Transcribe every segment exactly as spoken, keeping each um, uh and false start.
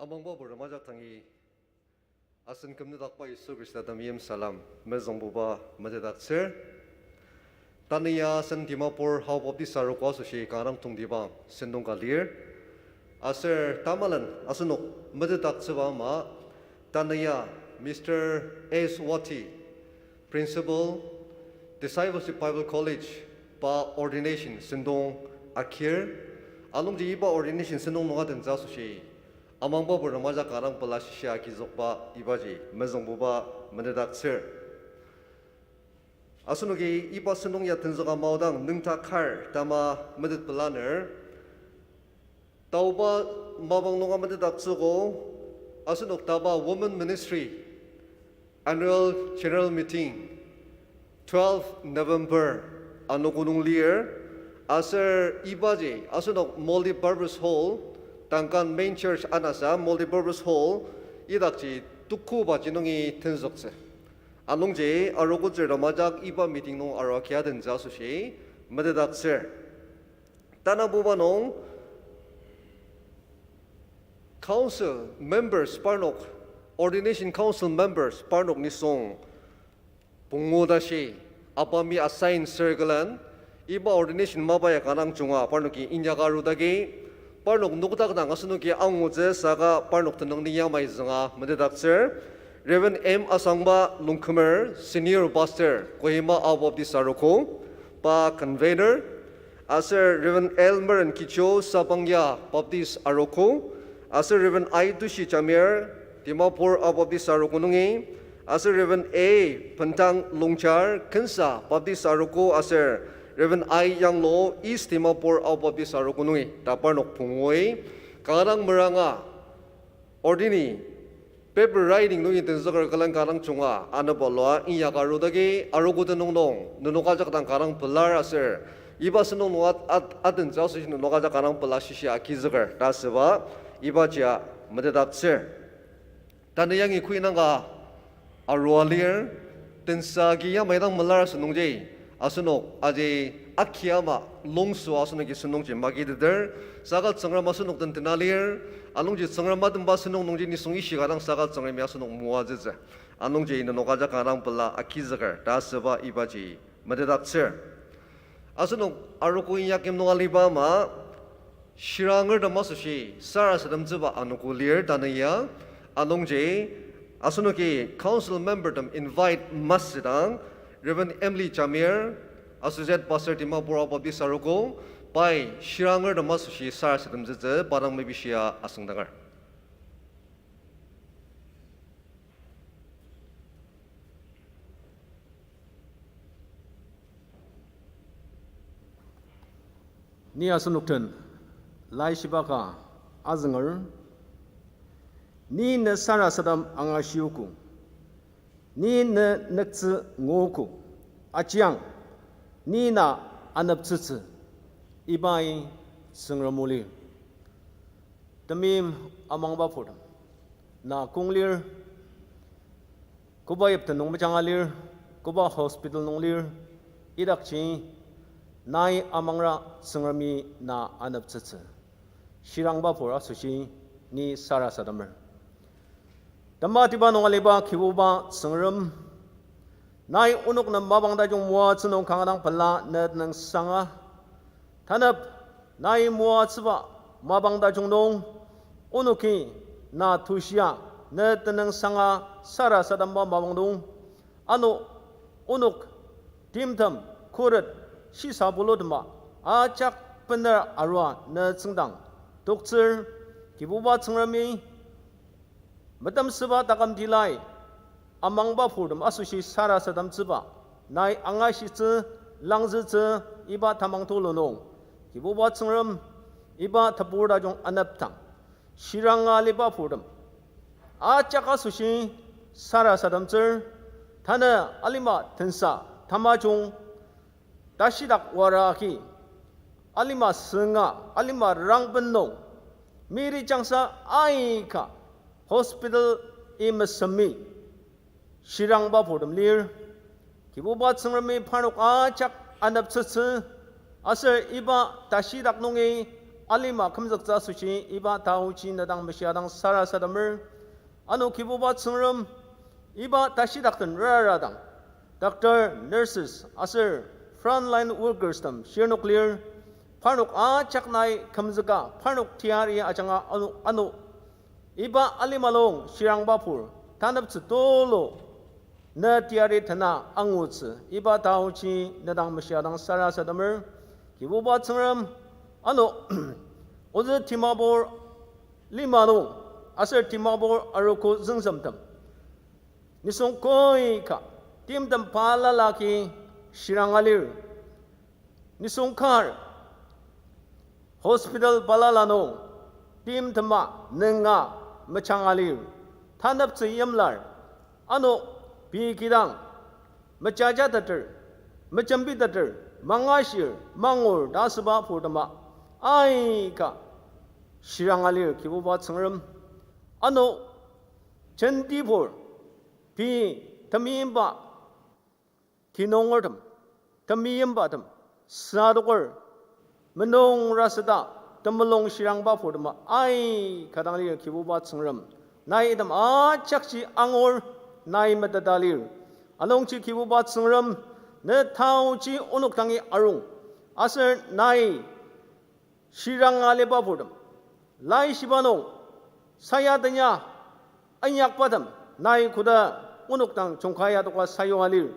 Amangba purtem ajak dangi, asen kümnüdakba Yisu Khrista temeim salem mezüngbuba metetdaktsür. Tanü ya asen Dimapur Ao Baptist Arogo asoshi kanga dang tongtibang sentong ka lir. Aser tamalen asenok metetdaktsüba ama, tanü ya Mister S Wati, Principal, Discipleship Bible College, pa ordination sentong akir. Anungji iba ordination sentong nunga tentsü asoshi amangba purtem ajak kanga dang pela shishia agizükba ibaji mezüngbuba metetdaktsür. Asenoki iba sentong ya tenzüka maodang nüngdak kar tama metet pelaner. Taoba mapang nunga metetdaktsüogo, asenok taba Women Ministry Annual General Meeting, twelfth November, anogo nung lir, aser ibaji asenok Multipurpose Hall, Duncan Main Church anasa Multipurpose Hall, idakji tukubaji nungi tenzüktsü. Anungji arogotsür tem ajak iba meeting nung arua kia tentsü asoshi metetdaktsür. Tanabuba nung council members parnok, ordination council members parnok nisung pungu tashi, apami assign circle-en, iba ordination mapa ya kanga dang junga parnoki inyaka arudagi, parnok nokdak dang asenoki angutsü saka parnok tenüng ni yamai zünga metetdaktsür. Reverend M Asangba Longkumer, Senior Pastor, Kohima Ao Baptist Arogo, pa convener, aser Reverend L Meren Kicho, Sapangya Baptist Arogo, aser Reverend I Tushi Jamir, Dimapur Ao Baptist Arogo nungi, aser Reverend A Pentang Longchar, Kensa Baptist Arogo, aser Reverend I Yanglo, East Dimapur Ao Baptist Arogo nungi, ta parnok pungui, kanga dang meranga, ordini, paper writing nungi tenzüker külen kanga dang junga anepalua inyaka arudagi arogo tenüng nung nenok ajak dang kanga dang pelar aser iba sentong nung at-, at-, atentsü asoshi nenok ajak kanga dang pela shishia agizüker ta asüba ibaji metetdaktsür. Tanü yangi kuinangka arua lir, tensa agi yamai dang melar asünungji, asenok aji aki ama longso asenoki sentongji magiteter, saka Tsüngrem asenok den tena lir, anungji Tsüngrem atemba sentong nungji nisung ishika dang saka Tsüngremi asenok moatsütsü. Anungji nenok ajak kanga dang pela agizüker ta asüba ibaji metetdaktsür. Asenok arogo inyakyim nung aliba ama, shirangertem asoshi sarasademtsüba anogo lir tanü ya, anungji asenoki council membertem invite masüdang, Reverend Emily Jamir, Associate Pastor Dimapur Ao Baptist Arogo, pai shirangertem asoshi sarasademtsütsü pa dang mepishia asüngdanger. Ni asenok den laishiba ka azünger, ni ne sarasadem angashiogo, ni ne nüktsü nguogo, ajiang, ni na aneptsütsü, ibai Tsüngrem o lir. Temeim amangba purtem, na kong lir, koba yipten nung mejanga lir, koba hospital nung lir, idakji nai amangra Tsüngremi na aneptsütsü. Shirangba pur asoshi ni sarasademer. Tematiba nung aliba Kibuba Tsüngrem, nai onok nem mapang tajung moatsü nung kanga dang pela ne tenüngsanga. Tanep nai moatsüba mapang tajung nung, onoki na tushia ne tenüngsanga sarasademba mapang nung, ano onok timtem, khuret, shisa bulutema ajak bener arua ne tsüngdang toktsür. Kibuba Tsüngremi, metemsüba taküm tilai amangba purtem asoshi sarasademtsüba nai angashitsü, langzütsü, iba tamang tulu nung, Kibuba Tsüngrem, iba tebur tajung anepdang shiranga aliba purtem ajak asoshi sarasademtsür. Tanü alima tensa tamajung tashidak wara agi, alima sünga, alima rangben nung, miri jangsa aika hospital-i mesemi shirangba purtem lir. Kibuba Tsüngremi parnok ajak aneptsütsü, aser iba tashidak nungi alima kümzüktsü asoshi iba taoji nedang meshiadang sarasademer. Ano Kibuba Tsüngrem, iba tashidakten rara dang, doctor, nurses aser frontline workers tem shirnok lir, parnok ajak nai kümzüka, parnok teyari ajanga ano, ano iba alima nung shirangba pur, taneptsü tulu ne teyari tena angutsü, iba taoji nedang meshiadang sarasademer. Kibuba Tsüngrem, ano ozü Dimapur lima nung aser Dimapur arogo züngsemtem, nisung koi ka timtem balala agi shiranga lir. Nisung kar hospital balala nung timtema nünga mechanga lir. Taneptsü yimlar, ano pei kidang mejajateter, mejembiteter, mangashir, mangur ta asüba purtema aika shiranga lir, Kibuba Tsüngrem. Ano jenti pur, pei temeimba kinungertem, temeimbatem, süadoker, menungra süta temulung shirangba purtema aika dang lir, Kibuba Tsüngrem. Nai item ajakji angur, nai meteta lir. Anungji Kibuba Tsüngrem, ne taoji onok dangi arung, aser nai shiranga aliba purtem, laishiba nung sayadenya inyakbatem nai koda onok dang jungkai adoka sayua lir.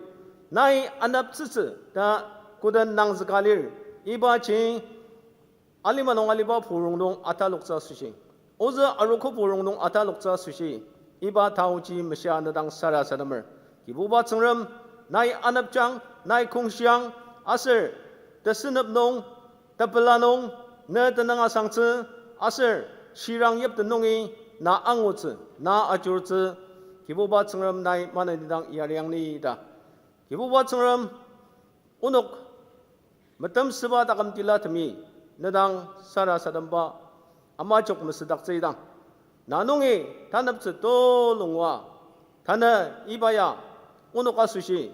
Nai aneptsütsü ta koda nangzüka lir. Ibaji alima nung aliba purong nung ataloktsü asoshi, ozü arogo purong nung ataloktsü asoshi, iba taoji meshia nedang sarasademer. Kibuba Tsüngrem, nai anepjang, nai kongshiang, aser tesünep nung, tepela nung, ne tenüng asangtsü, aser shirang yipten nungi na angutsü, na ajurtsü, Kibuba Tsüngrem nai maneni dang yariang ni ta. Kibuba Tsüngrem, onok metemsüba taküm tilatemi nedang sarasademba amajok mesüdaktsüidang, na nungi taneptsü tulu ngua, tanü iba ya onok asoshi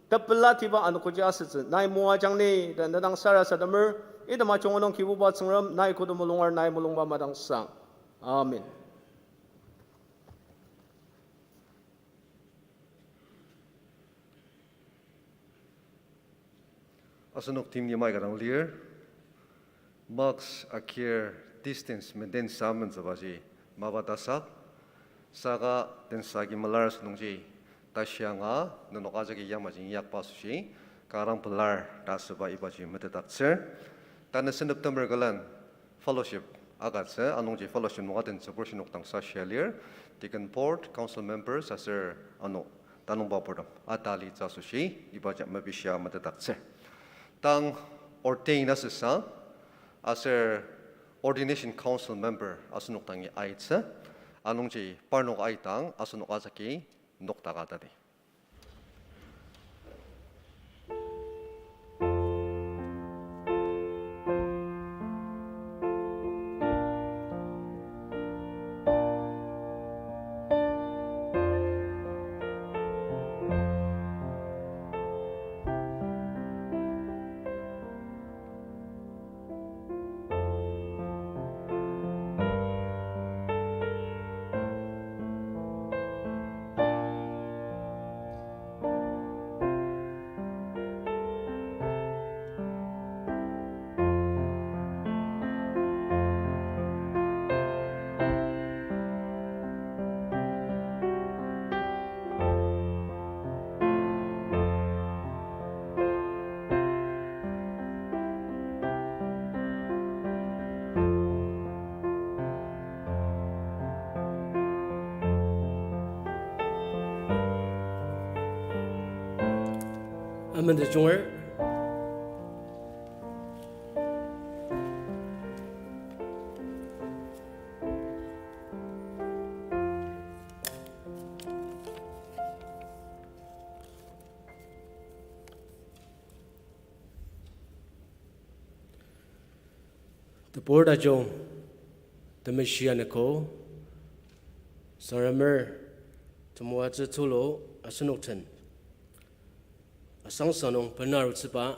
tepelatiba anogoji asütsü nai moajang ni ta nedang sarasademer. Item ajunga nung Kibuba Tsüngrem nai koda mulunger, nai mulungba madangsang. Amen. Asenok team yimai ka dang lir, mask akir distance maintain sa menzübaji mapa tasak, saka tensa agi melar asünungji tashi anga nenok ajaki yamaji inyakba asoshi kanga dang pelar ta asüba ibaji metetdaktsür. Tanü September külen fellowship agütsü, anungji fellowship nung adentsübur shinok dang sashia lir, deacon board, council members aser ano tanungba purtem atalitsü asoshi ibaji mepishia metetdaktsür. Tang ordain asüsa aser ordination council member asenok dangi aitsü, anungji parnok aitang asenok ajaki nokdaka tadi. Amen, tejunger. Tebur tajung, temeshi anogo, Tsüngremer temoatsü tulu asenok den asangsa nung benarutsüba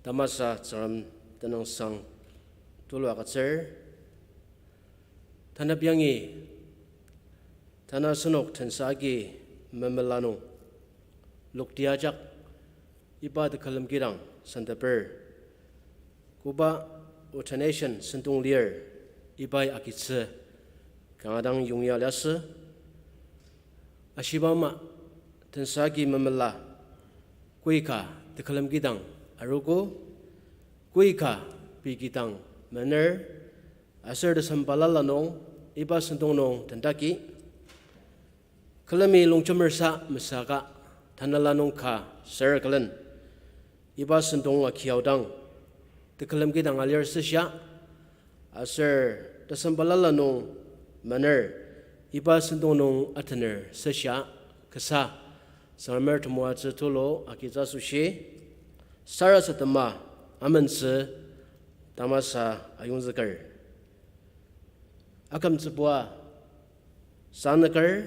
tamasa Tsüngrem tenüngsang tulu agütsür. Tanep yangi, tana asenok tensa agi memela nung lokti ajak iba tekülem kidang senteper, koba ordination sentong lir, ibai agitsü kanga dang yongya liasü. Ashiba ama, tensa agi memela, koika tekülem kidang arogo, koika pei kidang mener, aser tesem balala nung iba sentong nung tendaki. Külemi longjemersa mesaka, tanela nung ka ser külen, iba sentong akiaodang tekülem kidang alir seshia, aser tesem balala nung mener, iba sentong nung atener seshia, kasa Tsüngremer temoatsü tulu agitsü asoshi, sarasadema amentsü tamasa ayongzüker. Akümtsübua sanüker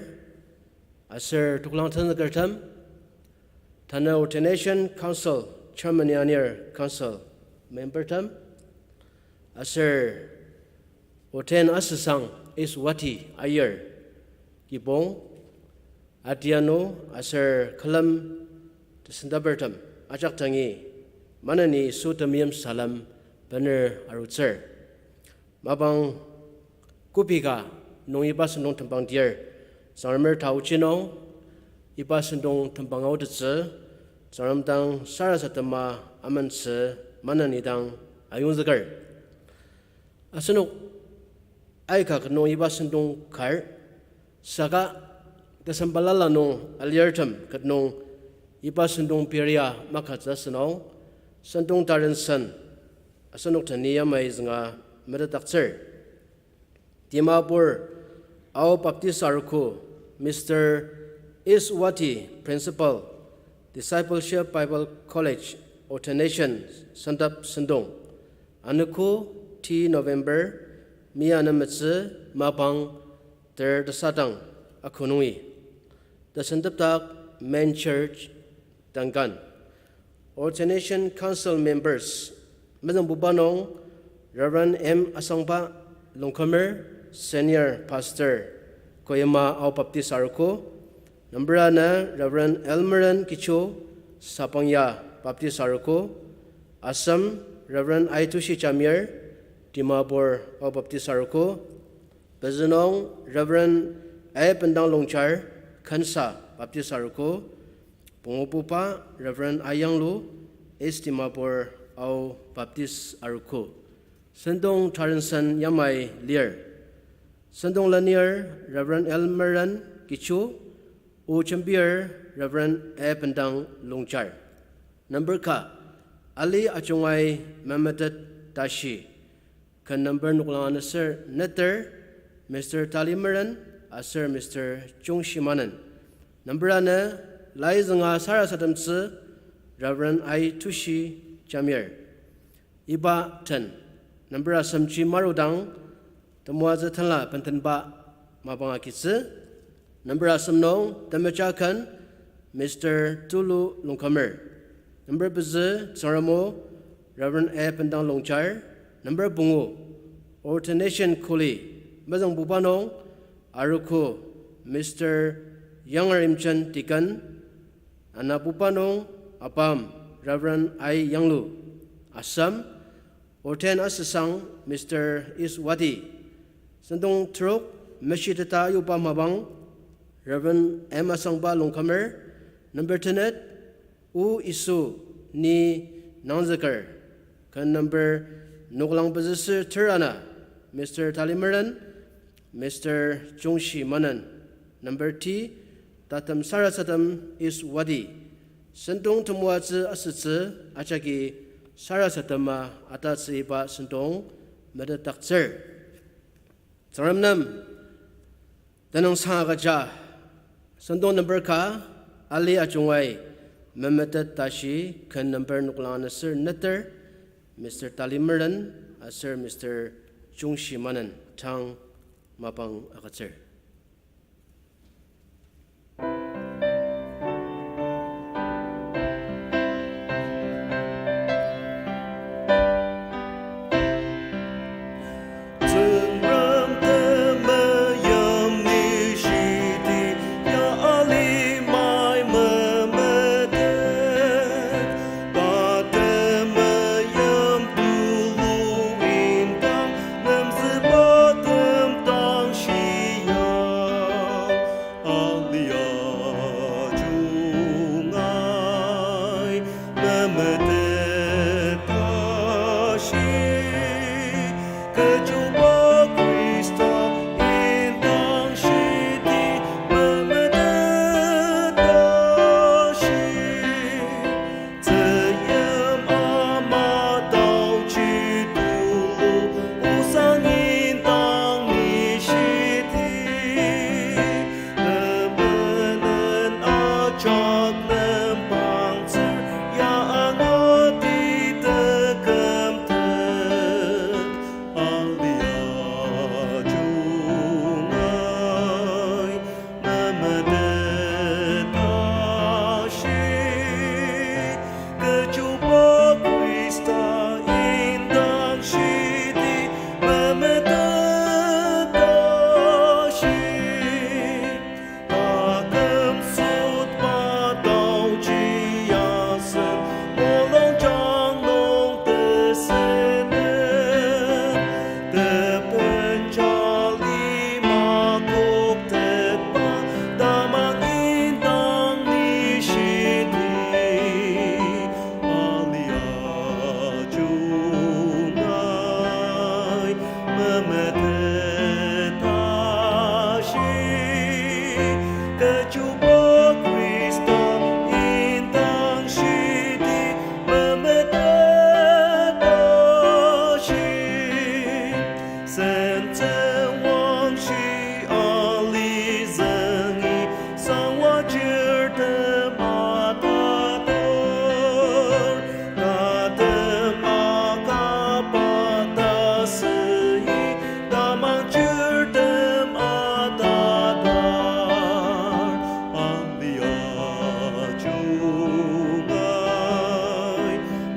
aser toklang tenzükertem, tanü Ordination Council Germany anir council membertem, aser ordain asüsang Eswati ayir kibong, atianu aser külem tesendapertem ajak dangi, maneni Yisu temeim salem bener arutsür. Mapang kopika nung iba sentong tembang dir, Tsüngremer taochi nung iba sentong tembang aotettsü, Tsüngrem dang sarasadema amentsü maneni dang ayongzüker. Asenok aika ket nung iba sentong kar, saka tesem balala nung alirtem ket nung iba sentong peria makatsü asünung, sentong tarensen asenok teni yamai zünga metetdaktsür. Dimapur Ao Baptist Arogo, Mister Eswati, Principal, Discipleship Bible College, Ordination sentep sentong, anogo ti November, mi anemetsü mapang ter tesadang ako nungi. Tesentepdak Main Church, Duncan. Ordination Council members, mezüngbuba nung Reverend M Asangba Longkumer, Senior Pastor, Kohima Ao Baptist Arogo. Number ana Reverend Elmeren Kicho, Sapangya Baptist Arogo. Asem, Reverend Aitushi Jamir, Dimapur Ao Baptist Arogo. Pezü nung Reverend A Bendang Longchar, Khensa Baptist Arogo. Pungububa Reverend A Yanglu, East Dimapur Ao Baptist Arogo. Sentong tarensen yamai lir. Sentong lenir Reverend Elmeren Kicho, o jembir Reverend A Bendang Longchar. Number ka, ali ajungai memetet tashi. Ken number noklang aneser neter, Mister Talimeren aser Mister Jungshimanen. Number ana, lai zünga sarasademtsü, Reverend Aitushi Jamir. Iba ten. Number asemji marudang, temoatsü tenla bentenba mapang agitsü. Number asem nung temeja ken, Mister Tulu Longkumer. Number pezü Tsüngrem o, Reverend A Bendang Longchar. Number pungu, ordination kuli, mezüngbuba nung, arogo, Mister Younger Imchen Deacon. Anabuba nung, apam, Reverend I Yanglu. Asem, ordain asüsang Mister Iswati. Sentong trok, meshiteta ayuba mapang, Reverend M Asangba Longkumer. Number tenet, O Isu ni nangzüker. Ken number noklang pezüsür ter ana, Mister Talimeren, Mister Jungshimanen. Number T, tatem sarasadem Iswati. Sentong temoatsü asütsü ajaki sarasadema atatsü iba sentong metetdaktsür. Tsüngrem nem tenüngsang agüja, sentong number ka, ali ajungai memetet tashi, ken number noklang aneser neter, Mister Talimeren aser Mister Jungshimanen tang mapang agütsür. Chuba Khrista indang shidi memetet tashi. Sentsüng wangshi alizüngi sangwa chirtem atatar. Tatem akaba ta süi tamang chirtem atatar. Alia chungai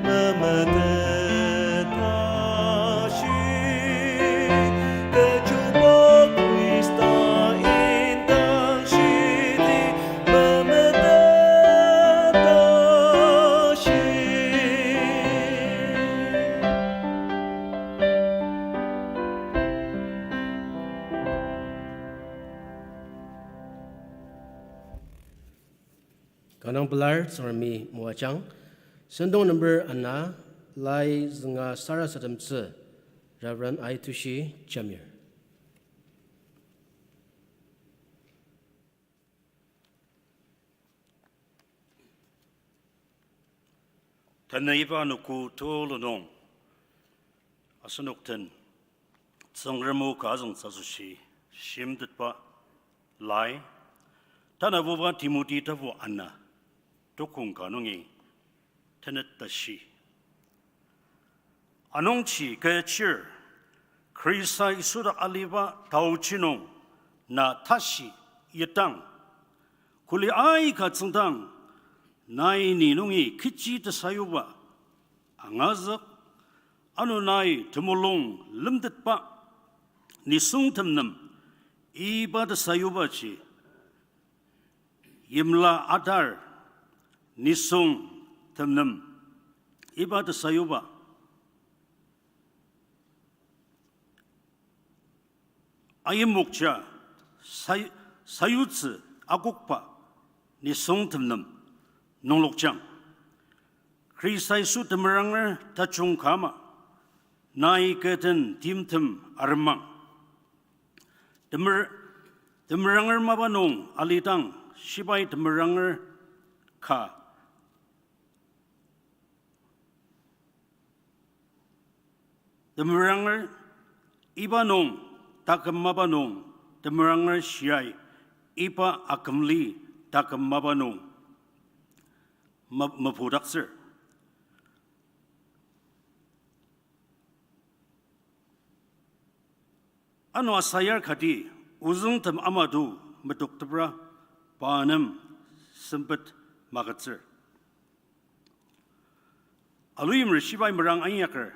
memetet tashi. Kechuba Khrista indang shidi memetet tashi. Kanga pelar Tsüngremi moajang. Sentong number ana, lai zünga sarasademtsü, Reverend Aitushi Jamir. Tanü iba anogo tulu nung asenok den Tsüngrem o ka azüngtsü asoshi shimtetba lai, tanabuba Timoti tapu ana, tukong ka nungi tenet tashi. Anungji kechir, Khrista Yisu dak aliba taochi nung na tashi yitang, kuli aika tsüngdang, nai ni nungi kechi tesayuba angazük, ano nai temulung lemtetba nisungtem nem iba tesayubaji yimla atar, nisungtem nem iba tesayuba ayimokja say-, sayutsü akokba nisungtem nem nunglokjang. Khrista Yisu temeranger tajung ka ama, nai kü den timtem aremang. Temer-, temeranger mapa nung alidang shibai temeranger ka temeranger, iba nung taküm mapa nung temeranger shiai, iba akümli taküm mapa nung me-, mepudaktsür. Ano asayar kati ozüngtem ama to medoktepra pa nem sempet magütsür. Aluyimer shibai merang inyaker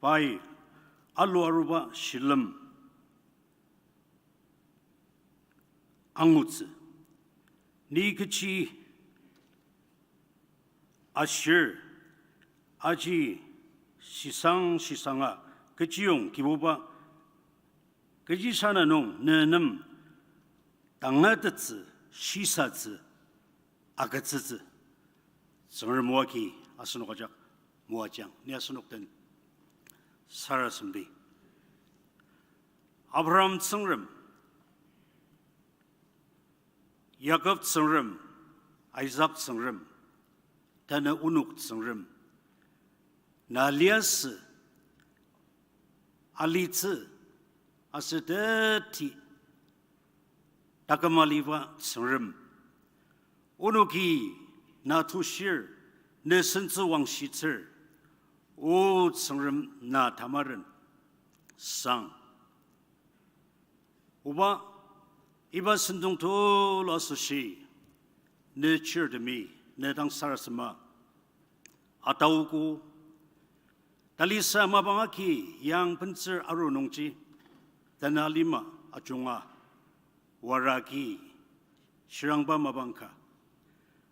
pai alu aruba shilem angutsü. Ni kechi ashir, aji shisang shisanga kechiyong Kibuba, kechi sana nung ne nem tangatettsü, shisatsü, agütsütsü. Tsüngrem o agi asenok ajak moajang, ni asenok den sarasademdi. Abraham Tsüngrem, Jakob Tsüngrem, Isak Tsüngrem, tanü onok Tsüngrem, na liasü, alitsü, aser teti taküm aliba Tsüngrem. Onoki na tushir, ne sentsü wangshitsür, O Tsüngrem na tamaren sang. Oba, iba sentong tulu asoshi, ne chirtemi, ne dang sarasadema ataogo. Talisa mapang agi yang pentsür aru nungji, tanü alima ajunga, wara agi shirangba mapang ka.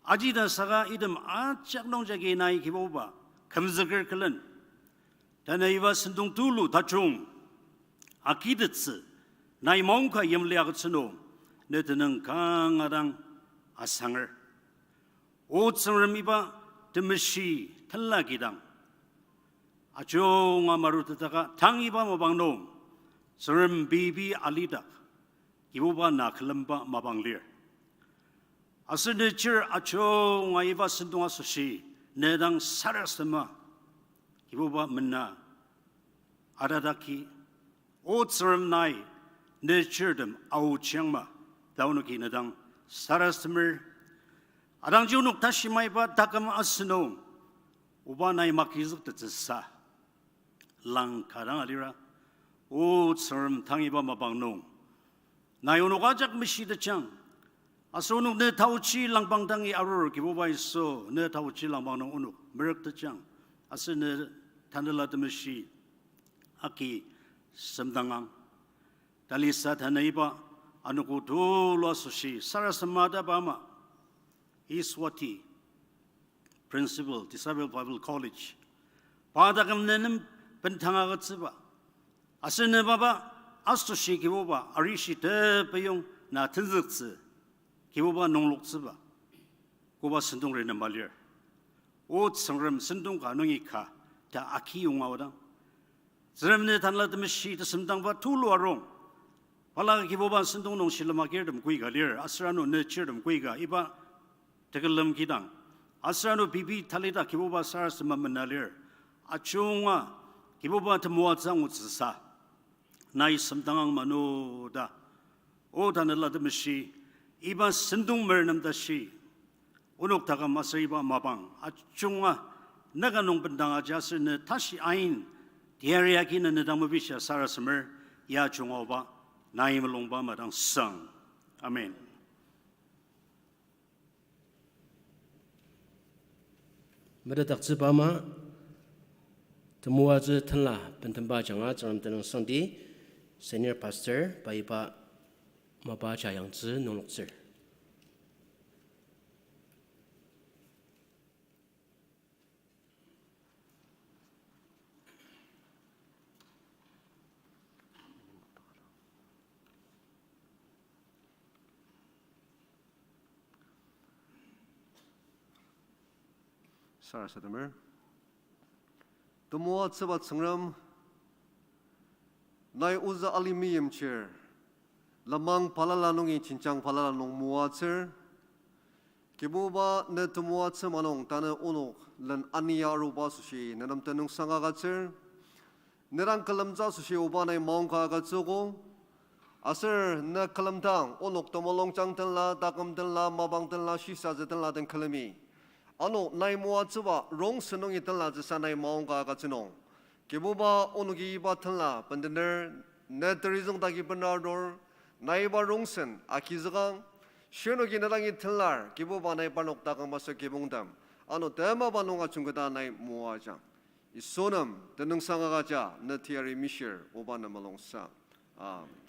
Aji ta saka item ajak nungjagi nai Kibuba kümzüker külen, tanü iba sentong tulu tajung agitettsü, nai maongka yimli agütsü nung, ne tenüng kanga dang asanger. O Tsüngrem, iba temeshi tenla kidang ajunga marutetaka tang iba mapang nung, Tsüngrem pei pei alidak, Kibuba na külemba mapang lir. Aser ne chir ajunga iba sentong asoshi, ne dang sarasadema, Kibuba mena, atataki, O Tsüngrem nai, ne chirtem aochiangma, ta onoki ne dang sarasademer. Atangji onok tashi maiba taküm asünung, Oba nai makizüktettsüsa langka dang alira, O Tsüngrem tang iba mapang nung, nai onok ajak meshitejang. Aser onok ne taochi langpang dangi arur Kibuba Yisu, ne taochi langpang nung onok merüktejang. Aser ne Tanela Temeshi agi semdangang. Talisa tanü iba anogo tulu asoshi sarasadema taba ama Iswati Principal, Disciple Bible College, pa taküm ne nem bendang agütsüba, aser ne mapa asoshi Kibuba arishi tepeyong na tenzüktsü, Kibuba nungloktsüba, koba sentong ri nem alir. O Tsüngrem, sentong ka nungi ka ta aki yonga aodang, Tsüngrem ne Tanela Temeshi tesemdangba tulu arung. Balaka Kibuba sentong nung shilem agirtem koika lir, aser ano ne chirtem koika iba tekülem kidang, aser ano pei pei talita Kibuba sarasadema mena lir. Ajunga Kibuba temoatsü angutsüsa nai semdangang mano ta, O Tanela Temeshi, iba sentong mer nem tashi onok taküm aser iba mapang ajunga naka nung bendang aji aser ne tashi ain teyari agi na ne dang mepishia sarasademer, ya ajunga Oba nai mulungba madang sang. Amen. Metetdaktsüba ama, temoatsü tenla bentemba ajanga Tsüngrem tenüngsangdi, Senior Pastor, pa iba mapa ja yangtsü nungloktsür. Sarasademer. Temoatsüba Tsüngrem, nai ozü alima meimchir, lenmang balala nungi jenjang balala nung moatsür. Kibuba, ne temoatsü ama nung tanü onok len ania aruba asoshi ne nem tenüngsang agütsür. Ne dang külemtsü asoshi Oba nai maongka agütsüogo. Aser ne külemdang onok temulungjang tenla, taküm tenla, mapang tenla, shisatsü tenla den külemi, ano nai moatsüba rongsen nungi tenlatsüsa nai maongka agütsü nung, Kibuba, onoki iba tenla bendener, ne terizüng dagi bener adur, nai iba rongsen agizükang. Shirnoki ne dangi tenlar, Kibuba, nai parnok taküm aser kibongtem, ano temaba nung ajungketa nai moajang. Yisu nem tenüngsang agüja ne teyari mishir, Oba ne mulungsa. Amen.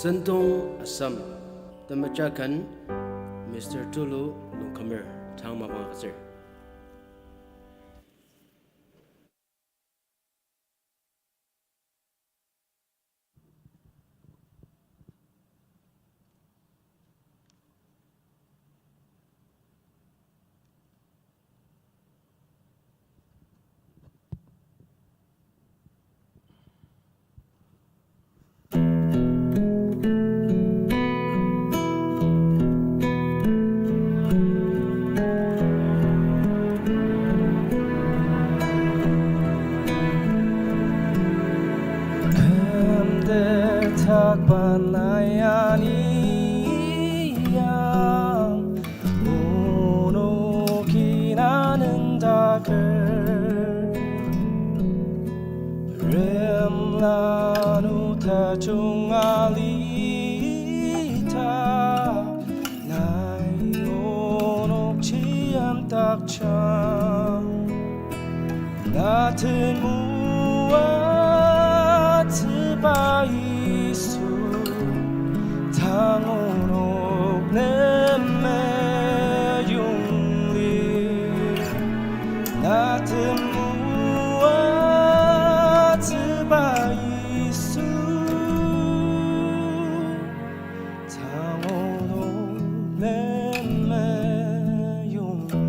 Sentong Assam, temeja ken Mister Tulu Longkümer, tang mapang agütsür. Kümtetakba nai ani yang, onoki na nüngdaker. Remla nu tajung alita, nai onok chiamdakjang. Na temoatsüba Yisu, tang onok nem meyongli. Na temoatsüba Yisu, tang onok nem meyongli.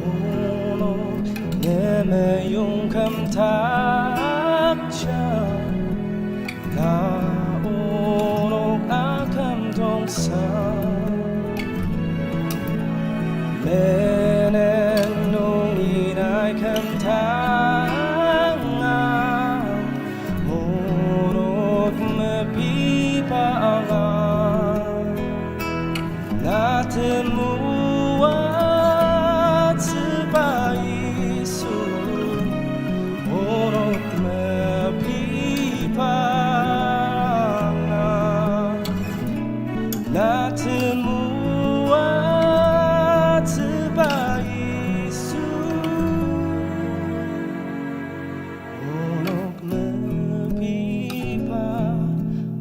Onok nem meyong kümdakjang, na onok akümdongsa. Menen nungi nai kümdanga, onok mepiba anga. Na temoatsüba Yisu, onok mepiba anga. Na temoatsüba Yisu, onok mepiba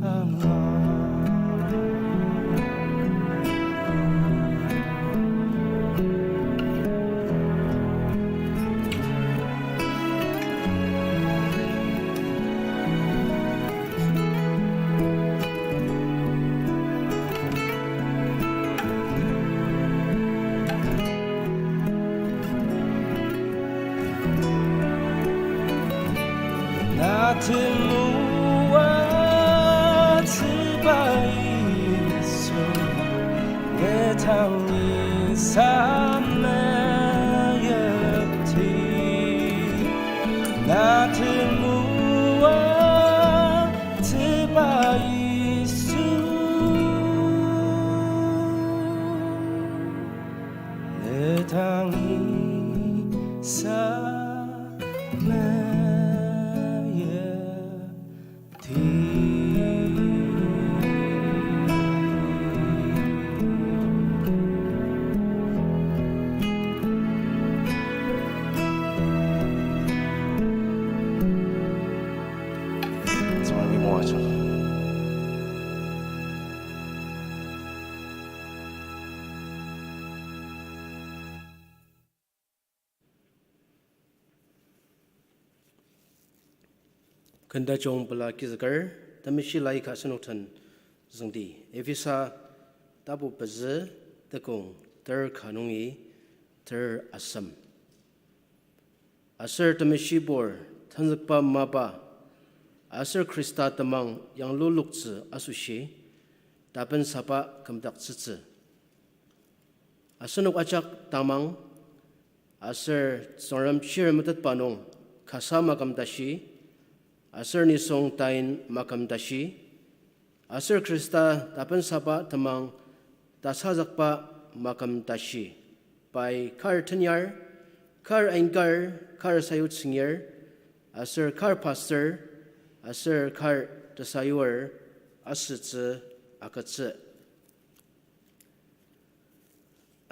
anga. Na temoatsüba Yisu, ne tangi sameyipti. Na temoatsüba Yisu, ne tangi sameyipti. Ken tajung pela kizüker, temeshi lai ka asenok den züngdi. Ephesa tapu pezü, tekong ter ka nungi ter asem. Aser temeshibur tenzükba mapa, aser Khrista temang yangluloktsü asoshi, tapensaba kümdaktsütsü. Asenok ajak tamang, aser Tsüngrem chir metetba nung kasa maküm tashi, aser nisung tain maküm tashi, aser Khrista tapensaba temang tasazükba maküm tashi, pai kar tenyar, kar ainkar, kar sayutsüngir, aser kar pastor, aser kar tesayur asütsü agütsü.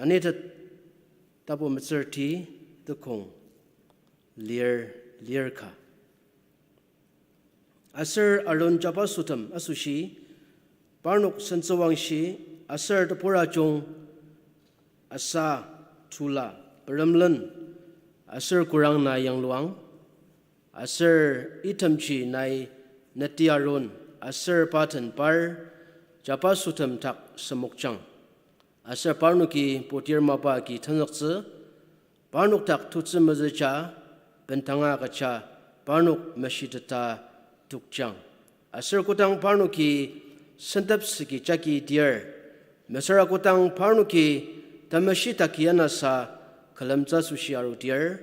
Anitet tapu metsürti tekong lir, lir ka. Aser Aron jabasotem asoshi, parnok sentsüwangshi, aser teburajung, asa, tula, peremlen, aser kurang na yangluang, aser itemji nai neti Aron, aser pa den par, jabasotem dak semokjang. Aser parnoki putir mapa agi tenzüktsü, parnok dak tutsü mezüja, bendanga agüja, parnok meshiteta tokjang. Aser kodang parnoki sentep süki jagi dir, mesüra kodang parnoki temeshi taki anasa külemtsü asoshi arudir,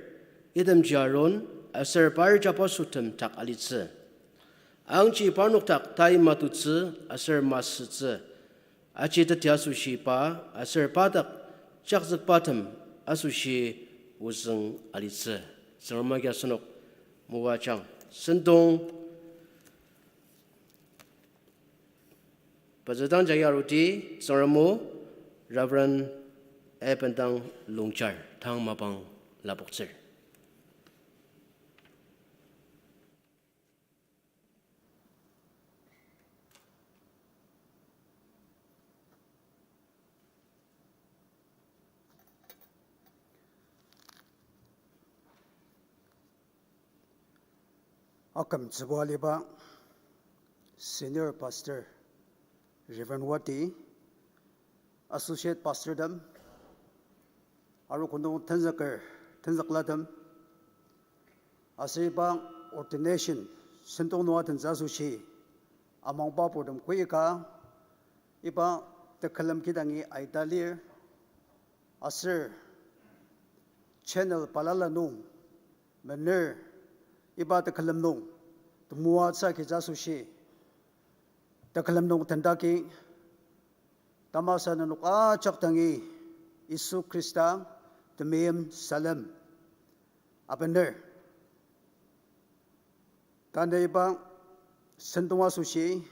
itemji Aron, aser par jabasotem dak alitsü. Angji parnok dak tai matutsü aser masütsü. Aji teti asoshi pa, aser pa dak jakzükbatem asoshi ozüng alitsü. Tsüngrem agi asenok moajang. Sentong pezü dang jagi aruti, Tsüngrem o Reverend A. Bendang Longchar tang mapang lapoktsür. Akümtsüba aliba Senior Pastor Reverend Wati, Associate Pastor tem, arogo nung tenzüker, tenzüklatem, aser iba ordination sentong nung atentsü asoshi amangba purtem koika, iba tekülem kidangi aita lir, aser channel balala nung mener iba tekülem nung temoatsü agitsü asoshi tekülem nung tendaki, tamasa nenok ajak dangi Yisu Khrista temeim salem abener. Tanü iba sentong asoshi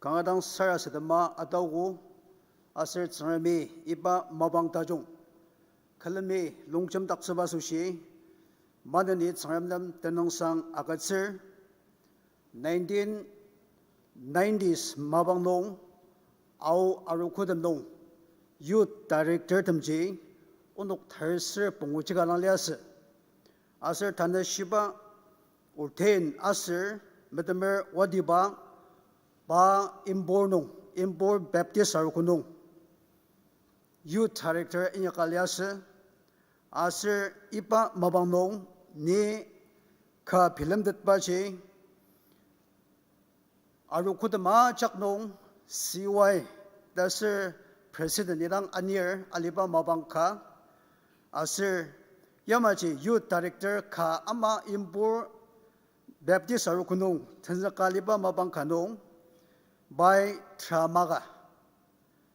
kanga dang sarasadema ataogo, aser Tsüngremi iba mapang tajung külemi longjemdaktsüba asoshi maneni Tsüngrem nem tenüngsang agütsür. Nineteen nineties mapang nung, Ao arogotem nung, Youth Director temji, onok terser pungu jika dang liasü. Aser tanü shiba ordain aser metemer Watiba, pa Impur nung, Impur Baptist arogo nung Youth Director inyaka liasü. Aser iba mapang nung ni ka bilemtetbaji, arogotem ajak nung C Y ta aser President idang anir aliba mapang ka, aser yamaji Youth Director ka ama Impur Baptist arogo nung tenzüka aliba mapang ka nung, pai drama ka,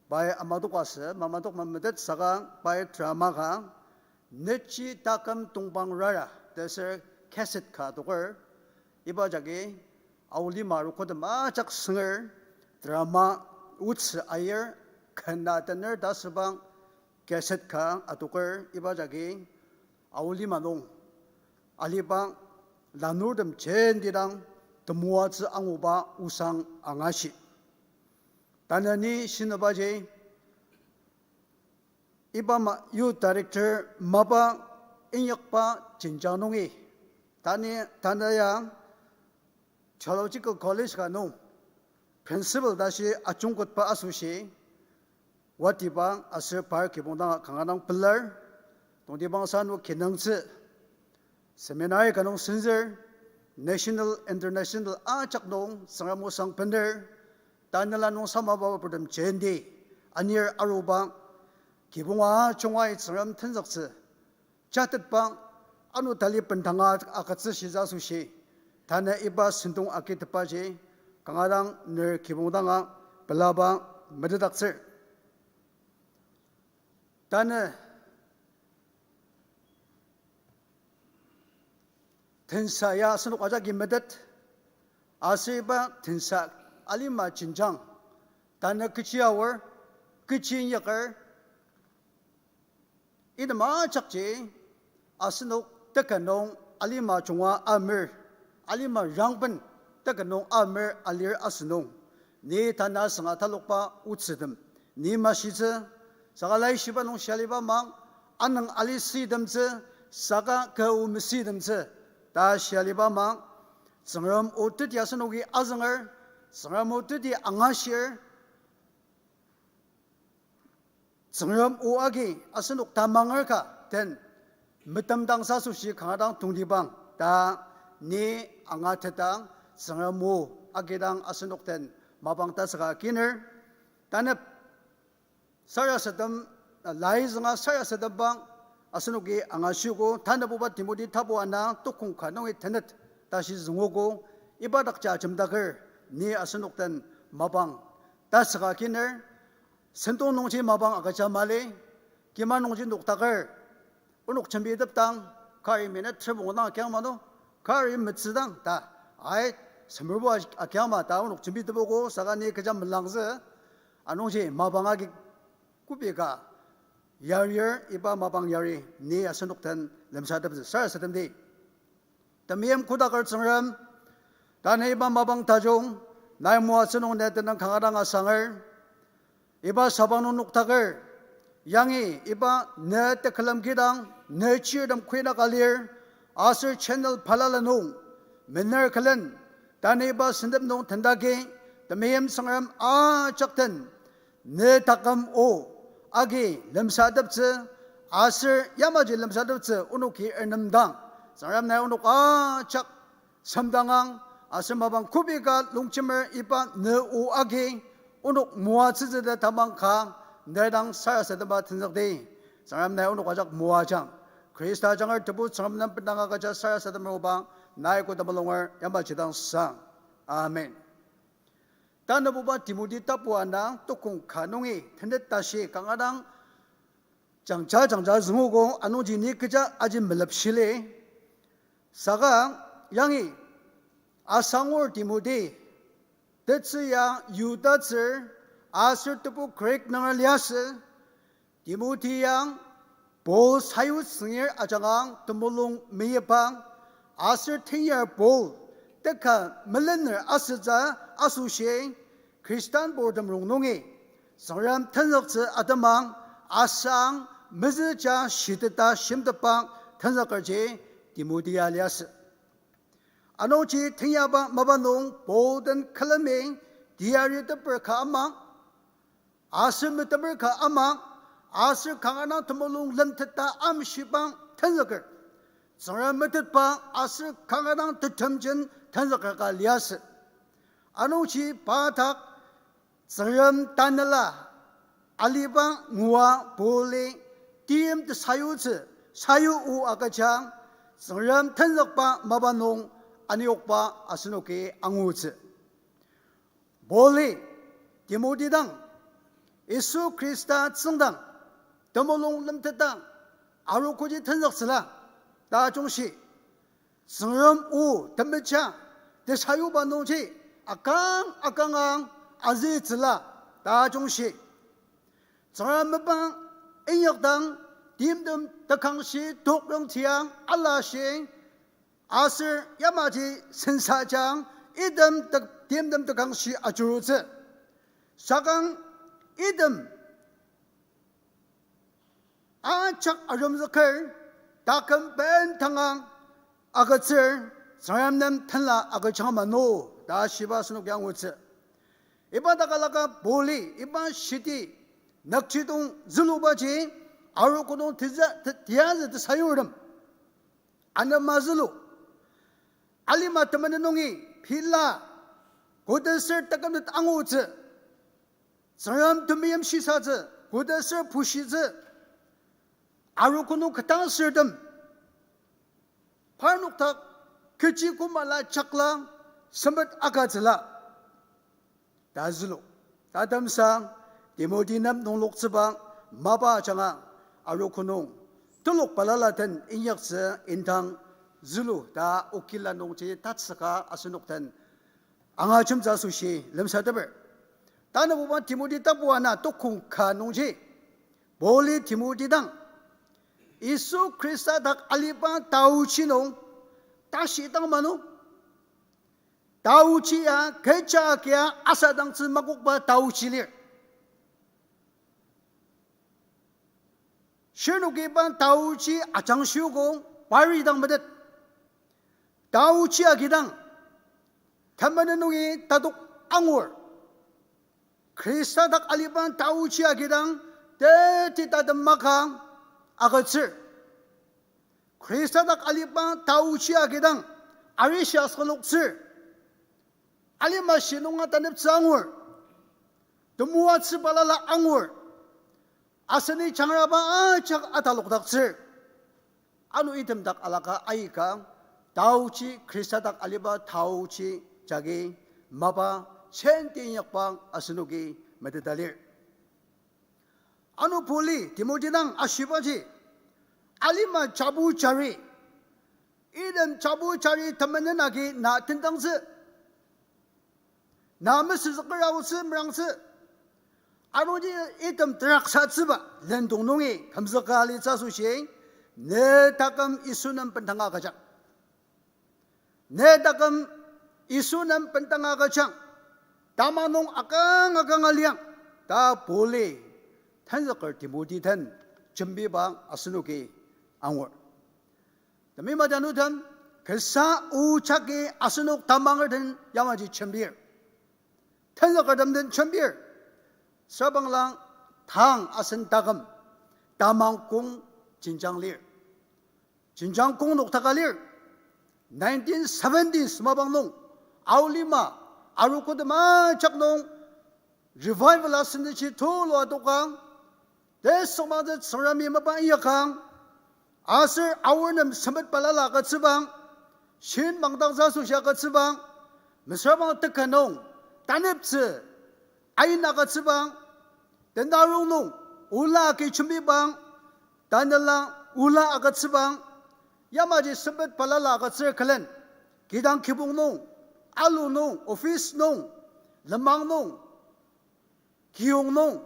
pai amatok asü, mamatok memetet saka pai drama ka, Nechi Taküm Tongpang Rara ta aser cassette ka adoker, iba jagi Ao lima arogotem ajak sünger, drama otsü ayir, kena tener ta asüba cassette ka adoker, iba jagi Ao lima nung aliba lanurtem jenti dang temoatsü anguba osang angashi. Tanü ni shinübaji, iba ma-, Youth Director mapa inyakba jenjang nungi, tanü, tanü ya Theological College ka nung Principal tashi ajungketba asoshi, Watiba aser par kibong danga kanga dang pelar, tongtibangsa ano kinungtsü, seminary ka nung senzür, national, international ajak nung Tsüngrem osang bener, tanela nung samaba purtem jenti anir aruba, kibong ajungai Tsüngrem tenzüktsü jatetba, ano tali bendanga agütsü shisa asoshi, tanü iba sentong agitepbaji kanga dang ner kibong danga pelaba metetdaktsür. Tanü tensa ya asenok ajaki metet, aser iba tensa alima jenjang, tanü kechi aor, kechi inyaker, item ajakji asenok teka nung alima junga amer, alima rangben teka nung amer alir asünung, ni tanü sünga talokba otsütem ni mashitsü, saka laishiba nung shia aliba ama, anüng ali süitemtsü, saka kü o mesüitemtsü ta shia aliba ama, Tsüngrem o teti asenoki azünger, Tsüngrem o teti angashir, Tsüngrem o agi asenok tamanger ka den metemdangsa asoshi kanga dang tongtibang ta ni angatetang, Tsüngrem o agi dang asenok den mapang tasüka kiner. Tanep sarasadem, lai zünga sarasadembang asenoki angashiogo, tanabuba Timothy tapu ana tokong ka nungi tenet tashi züngogo, iba dakja ajemdaker ni asenok den mapang tasüka kiner. Sentong nungji mapang agüja mali, kima nungji noktaker, onok jembitepdang, kari minute tribong dang akyang ma no, kari metsüdang ta, ai, semerbo akyang ma ta onok jembitepoko, saka ni kecha melangzü, anungji mapang agi kobi ka yarir, iba mapang yari ni asenok den lemsateptsü sarasademdi. Temeim kotaker Tsüngrem, tanü iba mapang tajung nai moatsü nung ne tenüng kanga dang asanger, iba sabang nung noktaker, yangi iba ne tekülem kidang ne chirtem kuinaka lir, aser channel balala nung mener külen, tanü iba sentep nung tendagi, temeim Tsüngrem ajak den ne taküm o agi lemsateptsü, aser yamaji lemsateptsü onoki ernemdang, Tsüngrem nai onok ajak semdangang, aser mapang kobi ka longjemer iba ne o agi onok moatsütsü ta tamang ka ne dang sarasadema tenzükdi. Tsüngrem nai onok ajak moajang. Khrista ajanger Tebu Tsüngrem nem bendanga agüja sarasademer obang, nai ko temulunger yamaji dang sang. Amen. Tanabuba Timothy tapu ana tokong ka nungi tenet tashi kanga dang jangja jangja züngogo, anungji ni kecha aji melepshili. Saka yangi asangur Timothy, tetsü ya Yudatsür, aser tebu Greek nunger liasü, Timothy ya Paul sayutsüngir ajanga temulung meyipa, aser tenyar Paul teka melener asütsü asoshi Khristanburtem rongnungi Tsüngrem tenzüktsü atemang, asang mezüja shiteta shimtepang tenzükerji Timothy ya liasü. Anungji tenyaba mapa nung Paul den külemi teyari teper ka ama, aser metemer ka ama, aser kanga dang temulung lemteta amshibang tenzüker, Tsüngrem metetba aser kanga dang tetemjen tenzüker ka liasü. Anungji pa dak Tsüngrem tanela aliba ngua Pauli tim tesayutsü, sayu o agüja, Tsüngrem tenzükba mapa nung aniyokba asenoki angutsü. Pauli Timothy dang, Yisu Khrista tsüngdang, temulung lemtetdang, arogoji tenzüktsüla, ta jungshi Tsüngrem o temeja tesayuba nungji akang akanga azütsüla, ta jungshi Tsüngrem mepang inyakdang timtem tekangshi tokyong tiang alashi, aser yamaji sensajang item te-, timtem tekangshi ajurutsü. Sakang item ajak aremzüker, taküm bentangang agütsür, Tsüngrem nem tenla agüjang mano, ta shiba asenok angutsü. Iba takalaka Pauli iba shiti nükjidong zülubaji, arogo nung tiza-, ti-, tiyazü tesayurtem anema zülu. Alima temenen nungi pila kodaser tekümtet angutsü, Tsüngrem temeim shisatsü, kodaser pushitsü, arogo nung ketdangsürtem parnok dak kechi kümala jakla sempet agütsüla ta zülu. Tatemsa Timothy nem nungloktsüba mapa ajanga arogo nung telok balala den inyaktsü indang zülu ta okila nungji tatsüka asenok den angajemtsü asoshi lemsateper. Tanabuba Timothy tapu ana tokong ka nungji Pauli Timothy dang Yisu Khrista dak aliba taochi nung Tashi dang manu. Taochi ya, kecha agia asadangtsü makokba taochi lir. Shirnoki iba taochi ajangshiogo, pari dang metet. Taochi agidang, temenen nungi tatok angur. Khrista dak aliba taochi agidang, teti tatem maka agütsür. Khrista dak aliba taochi agidang, arishi asüloktsür. Alima shi nunga taneptsü angur. Temoatsü balala angur. Aseni jangraba ajak atalokdaktsür. Ano item dak alaka aika, taochi, Khrista dak aliba taochi jagi mapa jenti inyakba asenoki meteta lir. Ano Pauli Timoti dang ashibaji, alima jabu jari, item jabu jari temenen agi na tendangtsü, na mesüzüker aotsü merangtsü. Anungji item teraksatsüba lendong nungi kümzüka alitsü asoshi, ne taküm Yisu nem bendanga agüjang. Ne taküm Yisu nem bendanga agüjang. Tamanung akang akanga liang, ta Pauli tenzüker Timoti den jembiba asenoki angur. Temima tanutem, kasa o jagi asenok tamanger den yamaji jembir. Tenzükertem den jembir. Sabanglang tang asen taküm tamang kong jenjang lir. Jenjang kong noktaka lir. Nineteen seventies mapang nung, Aolima, arogo tem ajak nung, revival asen tashi tulu adokang, tesüngmangtsü Tsüngremi mapa inyakang, aser aor nem sempet balala agütsübang, shin mangdangtsü asoshi agütsübang, mesüra bang teka nung, taneptsü, ain agütsübang, tenarong nung, ola agi jembibang, tanela ola agütsübang, yamaji sempet balala agütsür külen, kidang kibong nung, alu nung, office nung, lenmang nung, kiyong nung,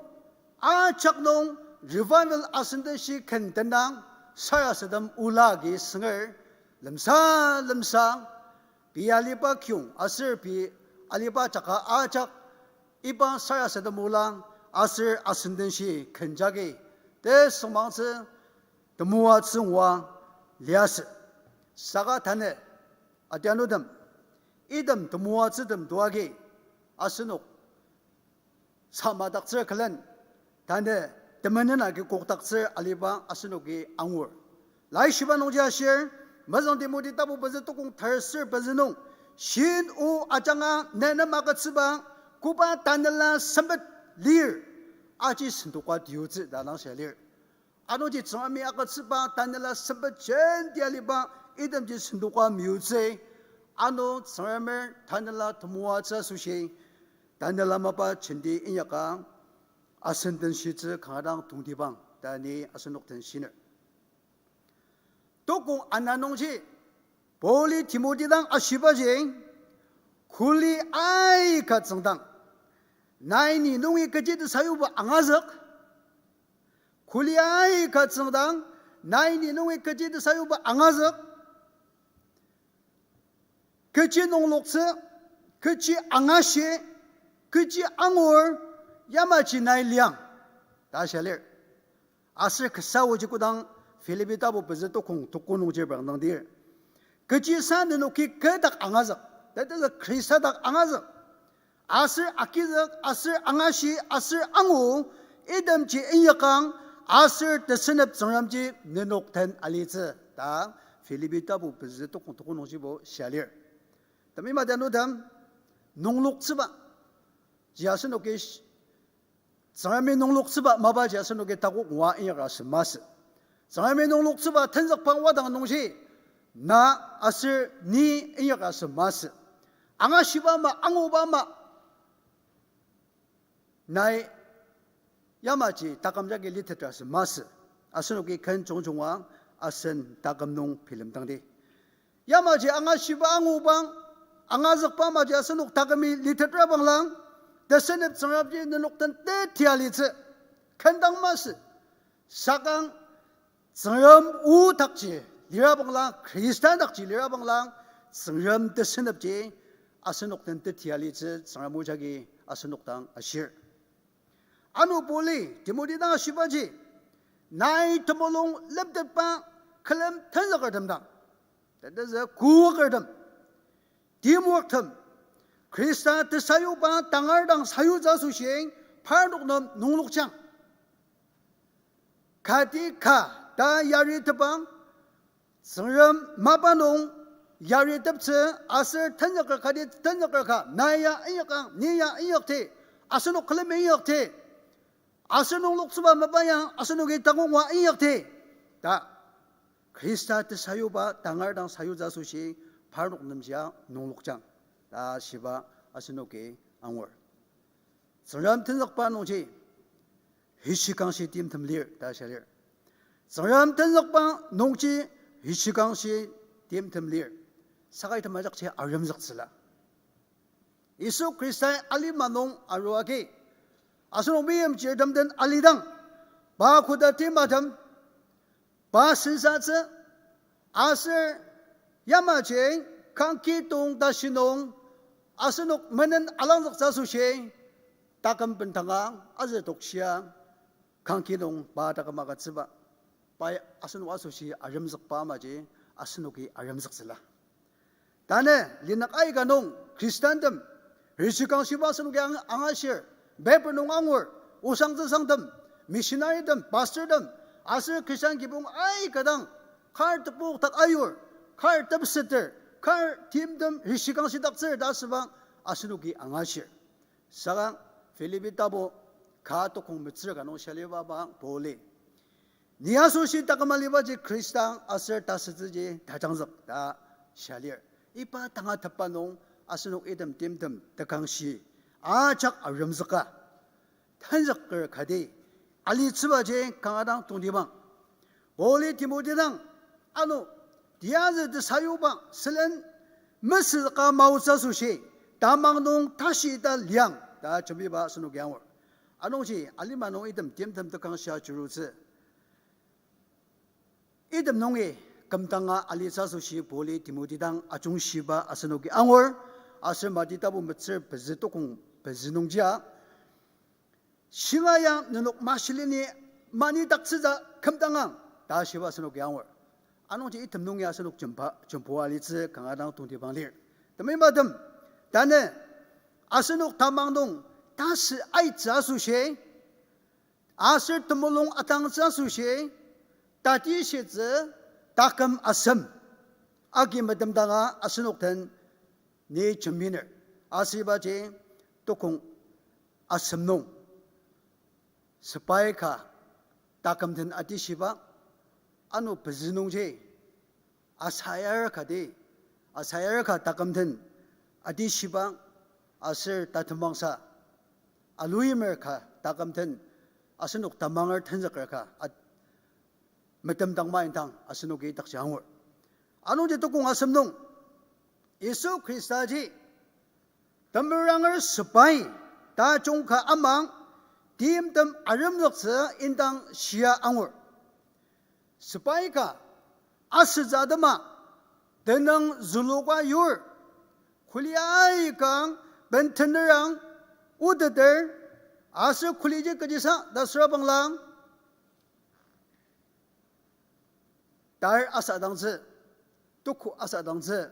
ajak nung revival asen tashi ken tenang, sarasadem ola agi sünger, lemsa lemsa, pei aliba kiyong aser pei aliba jaka ajak, iba sarasadem ola aser asen tashi ken jagi tesüngmangtsü temoatsü ngua liasü. Saka tanü, atianutem, item temoatsütem to agi asenok samadaktsür külen, tanü temenen agi kokdaktsür aliba asenoki angur. Laishiba nungji ashir, Mezüng Timoti tapu pezü tukong terser pezü nung, shin o ajanga ne nem agütsüba, koba tanela sempet lir, aji sendoka tiyutsü ta dangshia lir. Anungji Tsüngremi agütsüba tanela sempet jenti aliba itemji sendoka meyutsü, ano Tsüngremer tanela temoatsü asoshi, tanela mapa jenti inyaka asen den shitsü kanga dang tongtibang ta ni asenok den shiner. Tukong ana nungji, Pauli Timoti dang ashibaji, kuli aika tsüngdang, nai ni nungi kechi tesayuba angazük, kuli aika tsüngdang, nai ni nungi kechi tesayuba angazük, kechi nungloktsü, kechi angashi, kechi angur, yamaji nai liang ta shia lir. Aser kasa oji kodang Philippi tapu pezü tukong tuku nungji bangdangdir, kechisa nenoki kü dak angazük, that is Khrista dak angazük, aser agizük, aser angashi, aser angu, itemji inyakang, aser tesenep Tsüngremji nenok den alitsü ta Philippi tapu pezü tukong tuku nungjibo shia lir. Temima tanutem, nungloktsüba ji asenoki sh-, Tsüngremi nungloktsüba mapaji asenoki takok ngua inyaka asü masü. Tsüngremi nungloktsüba tenzükba wadang nungji na aser ni inyaka asü masü. Angashiba ama, anguba ama, nai yamaji taküm jagi litetra asü masü. Asenoki ken jungjunga asen taküm nung bilemdangdi. Yamaji angashiba angubang, angazükba amaji asenok takümi litetra banglang, tesenep Tsüngremji nenok den tetia alitsü, kendang masü. Sakang Tsüngrem o dakji lira bangla, Khrista dakji lira bangla, Tsüngrem tesünepji asenok den tetia litsü Tsüngrem o jagi asenok dang ashir. Ano Pauli Timoti dang ashibaji, nai temulung lemtetba külem tenzükertem dang, tetezü koakertem, teamworktem, Khrista tesayuba tangar dang sayutsü asoshi parnok nem nunglokjang. Kati ka ta yaritepang, Tsüngrem mapa nung yariteptsü, aser tenzüker kati tenzüker ka, na ya inyakang, ni ya inyakti, asenok külemi inyakti, aser nungloktsüba mapa ya asenoki takongwa inyakti, ta Khrista tesayuba tangar dang sayutsü asoshi parnok nemjia nunglokjang, ta shiba asenoki angur. Tsüngrem tenzükba nungji hishikangshi timtem lir ta shia lir. Tsüngrem tenzükba nungji hishikangshi timtem lir. Saka item ajakji aremzüktsüla. Yisu Khristai alima nung arua agi, asenok meimchirtem den alidang, pa koda timatem, pa sensatsü, aser yamaji kangkidong tashi nung asenok menen alangzüktsü asoshi taküm bendanga azü tokshia kangki nung pa taküm agütsüba. Pai asenok asoshi aremzükba amaji asenoki aremzüktsüla. Tanü linük aika nung Khristantem, hishikangshiba asenoki ang-, angashir, paper nung angur, osangtsüsangtem, missionarytem, pastortem, aser Khristan kibong aika dang, kar tepok dak ayur, kar tepseter, kar timtem hishikangshitaktsür ta asüba asenoki angashir. Saka Philippi tapu ka tokong metsür ka nung shia liba bang Pauli, ni asoshi taküm alibaji Khristan aser tasütsüji tajangzük ta shia lir. Iba tangatetba nung asenok item timtem tekangshi ajak aremzüka, tenzüker kati alitsübaji kanga dang tongtibang. Pauli Timoti dang, ano, tiyazü tesayuba sülen mesüka maotsü asoshi, tamang nung tashi ta liang ta jembiba asenoki angur. Anungji alima nung item timtem tekangshia jurutsü, item nungi kümdanga alitsü asoshi Pauli Timoti dang ajungshiba asenoki angur. Aser Mati tapu metsür pezü tokong pezü nungjia, shinga ya nenok mashilini manidaktsütsü kümdangang ta shiba asenoki angur. Anungji item nungi asenok jemba, jembua alitsü kanga dang tongtibang lir. Temeibatem, tanü asenok tamang nung tasü aitsü asoshi, aser temulung atangtsü asoshi, tatishitsü taküm asem agi metemdanga asenok den ni jembiner. Asübaji tokong asem nung sepai ka taküm den atishiba, ano pezü nungji asayar kati, asayar ka taküm den atishiba, aser tatemangsa aluimer ka taküm den asenok tamanger tenzüker ka at-, metemdangma indang asenoki idakji angur. Anungji tokong asem nung Yisu Khristaji temeranger sepai tajung ka amang timtem aremzüktsü indang shia angur. Sepai ka asütsü atema tenüng züluka yur, kuli aika bentenerang oteter, aser kuliji kechisa ta süra bangla tar asadangtsü, tuku asadangtsü,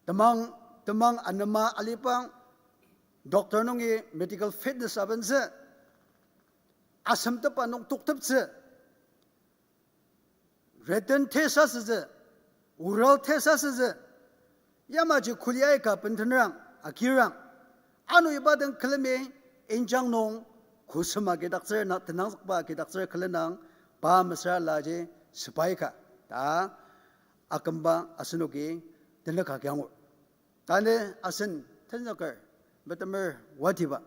temang, temang anema alibang, doctor nungi medical fitness abentsü, asemtepa nung tokteptsü, written test asütsü, oral test asütsü, yamaji kuli aika bentenerang, akirang, ano iba den külemi injang nung kusema kidaktsür na tenangzükba kidaktsür külenang, pa mesüra laji sepai ka ta akümba asenoki tenük agi angur. Tanü asen tenzüker metemer watiba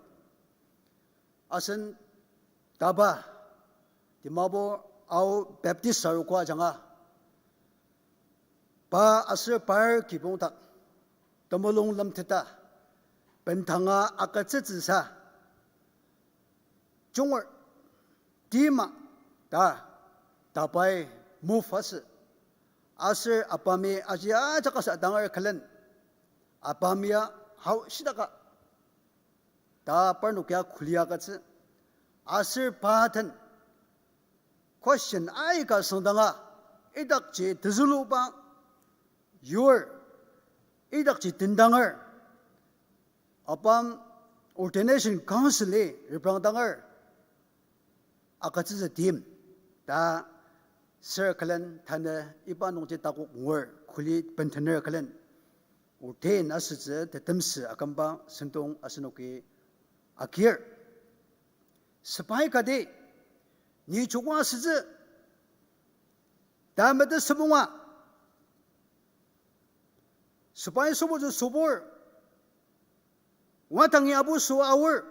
asen taba Dimapur Ao Baptist Saruko ajanga pa aser par kibong dak temulung lemteta bendanga agütsütsüsa junger tima ta tabai move asü. Aser apami aji ajak asa danger külen. Apami ya hao shidaka ta parnok ya kuli agütsü. Aser pa den question aika süngdanga, idakji tezüluba yur, idakji tendanger, apam ordination council-i reprangdanger agütsütsü tim ta sür külen tanü iba nungji takok ngur kuli bentener külen ordain asütsü tetemsü akümba sentong asenoki agir. Sepai kati, ni joko asütsü ta metetsübonga. Sepai sübutsü sübur, watangi apu sü aor.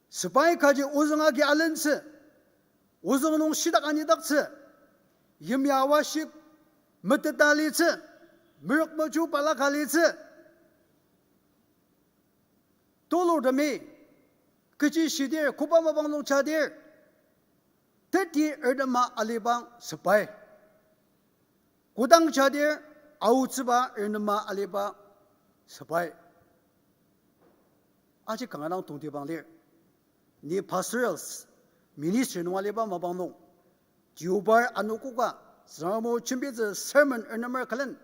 Sepai kaji ozüng agi alentsü, ozüng nung shitak anidaktsü, yimya awaship meteta litsü, merük meju balaka litsü. Tulurtemi kechi shidir, koba mapang nung jadir, teti ernema aliba sepai. Kodang jadir, aotsüba ernema aliba sepai. Aji kanga dang tongtibang lir. Ni pastorals, ministry nung aliba mapang nung, Deobar anogoka, Tsüngrem o jembitsü sermon ernemer külen,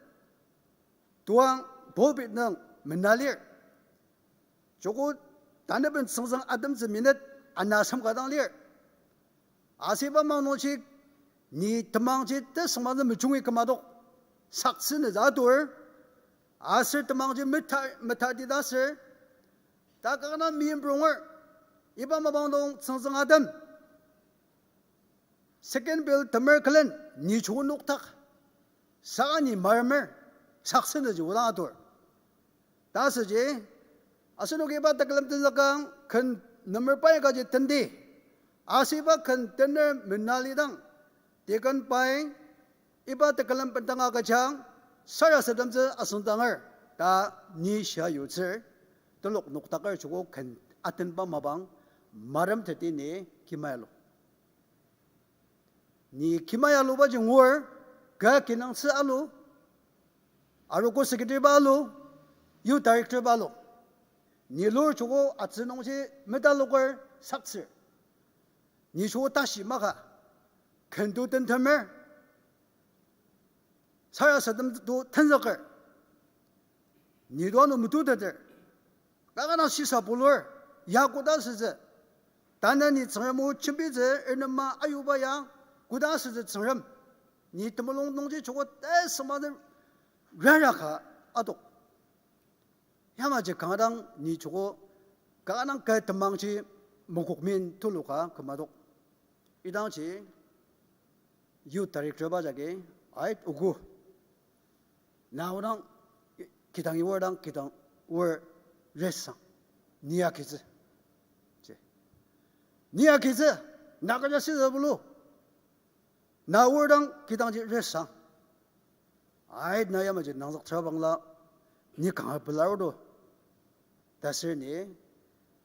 tuang pulpit nung mena lir. Joko tanaben tsüngtsüng atemtsü minute ana semkadang lir. Asüba mapang nungji ni temangji tesüngmangtsü mejungi kümadok. Saktsünütsü atur. Aser temangji meta, metati ta aser, ta kanga meimpronger. Iba mapang nung tsüngtsüng atem second bell temer külen ni joko nokdak. Saka ni maremer, saktsünüji odang atur. Ta asüji, asenoki iba tekülem tenzükang ken number pai kaji tendi. Asüba ken tener mena lidang, deacon pai iba tekülem bendanga kajang, sarasademtsü asüngdanger ta ni shia yutsür, telok nokdaker joko ken atenba mapang, marem teti ni kimai alu. Ni kimai alubaji ngur, ka kinungtsü alu, arogo secretary ba alu, youth director ba alu. Ni lur joko atsü nungji metaloker saktsür. Ni joko tashi maka, ken to tentemer, sarasadem to tenzüker. Ni to ano metuteter. Kanga dang shisa pulur, ya koda asütsü. Tanü ni Tsüngrem o jembitsü ernema ayuba ya, koda asütsü Tsüngrem. Ni temulung nungji joko tesüngmangtsü raraka adok. Yamaji kanga dang ni joko, kanga dang kü temangji mokokmin tuluka kümadok. Idangji youth director ba jagi, ait ogo. Na odang kidang iwar dang kidang wor resang. Ni akitsü. Ji. Ni akitsü. Na kaja sisa bulu. Na wor dang kidangji resang. Ai, na yamaji nangzüktsüra bangla, ni kanga pelar odo. Ta aser ni,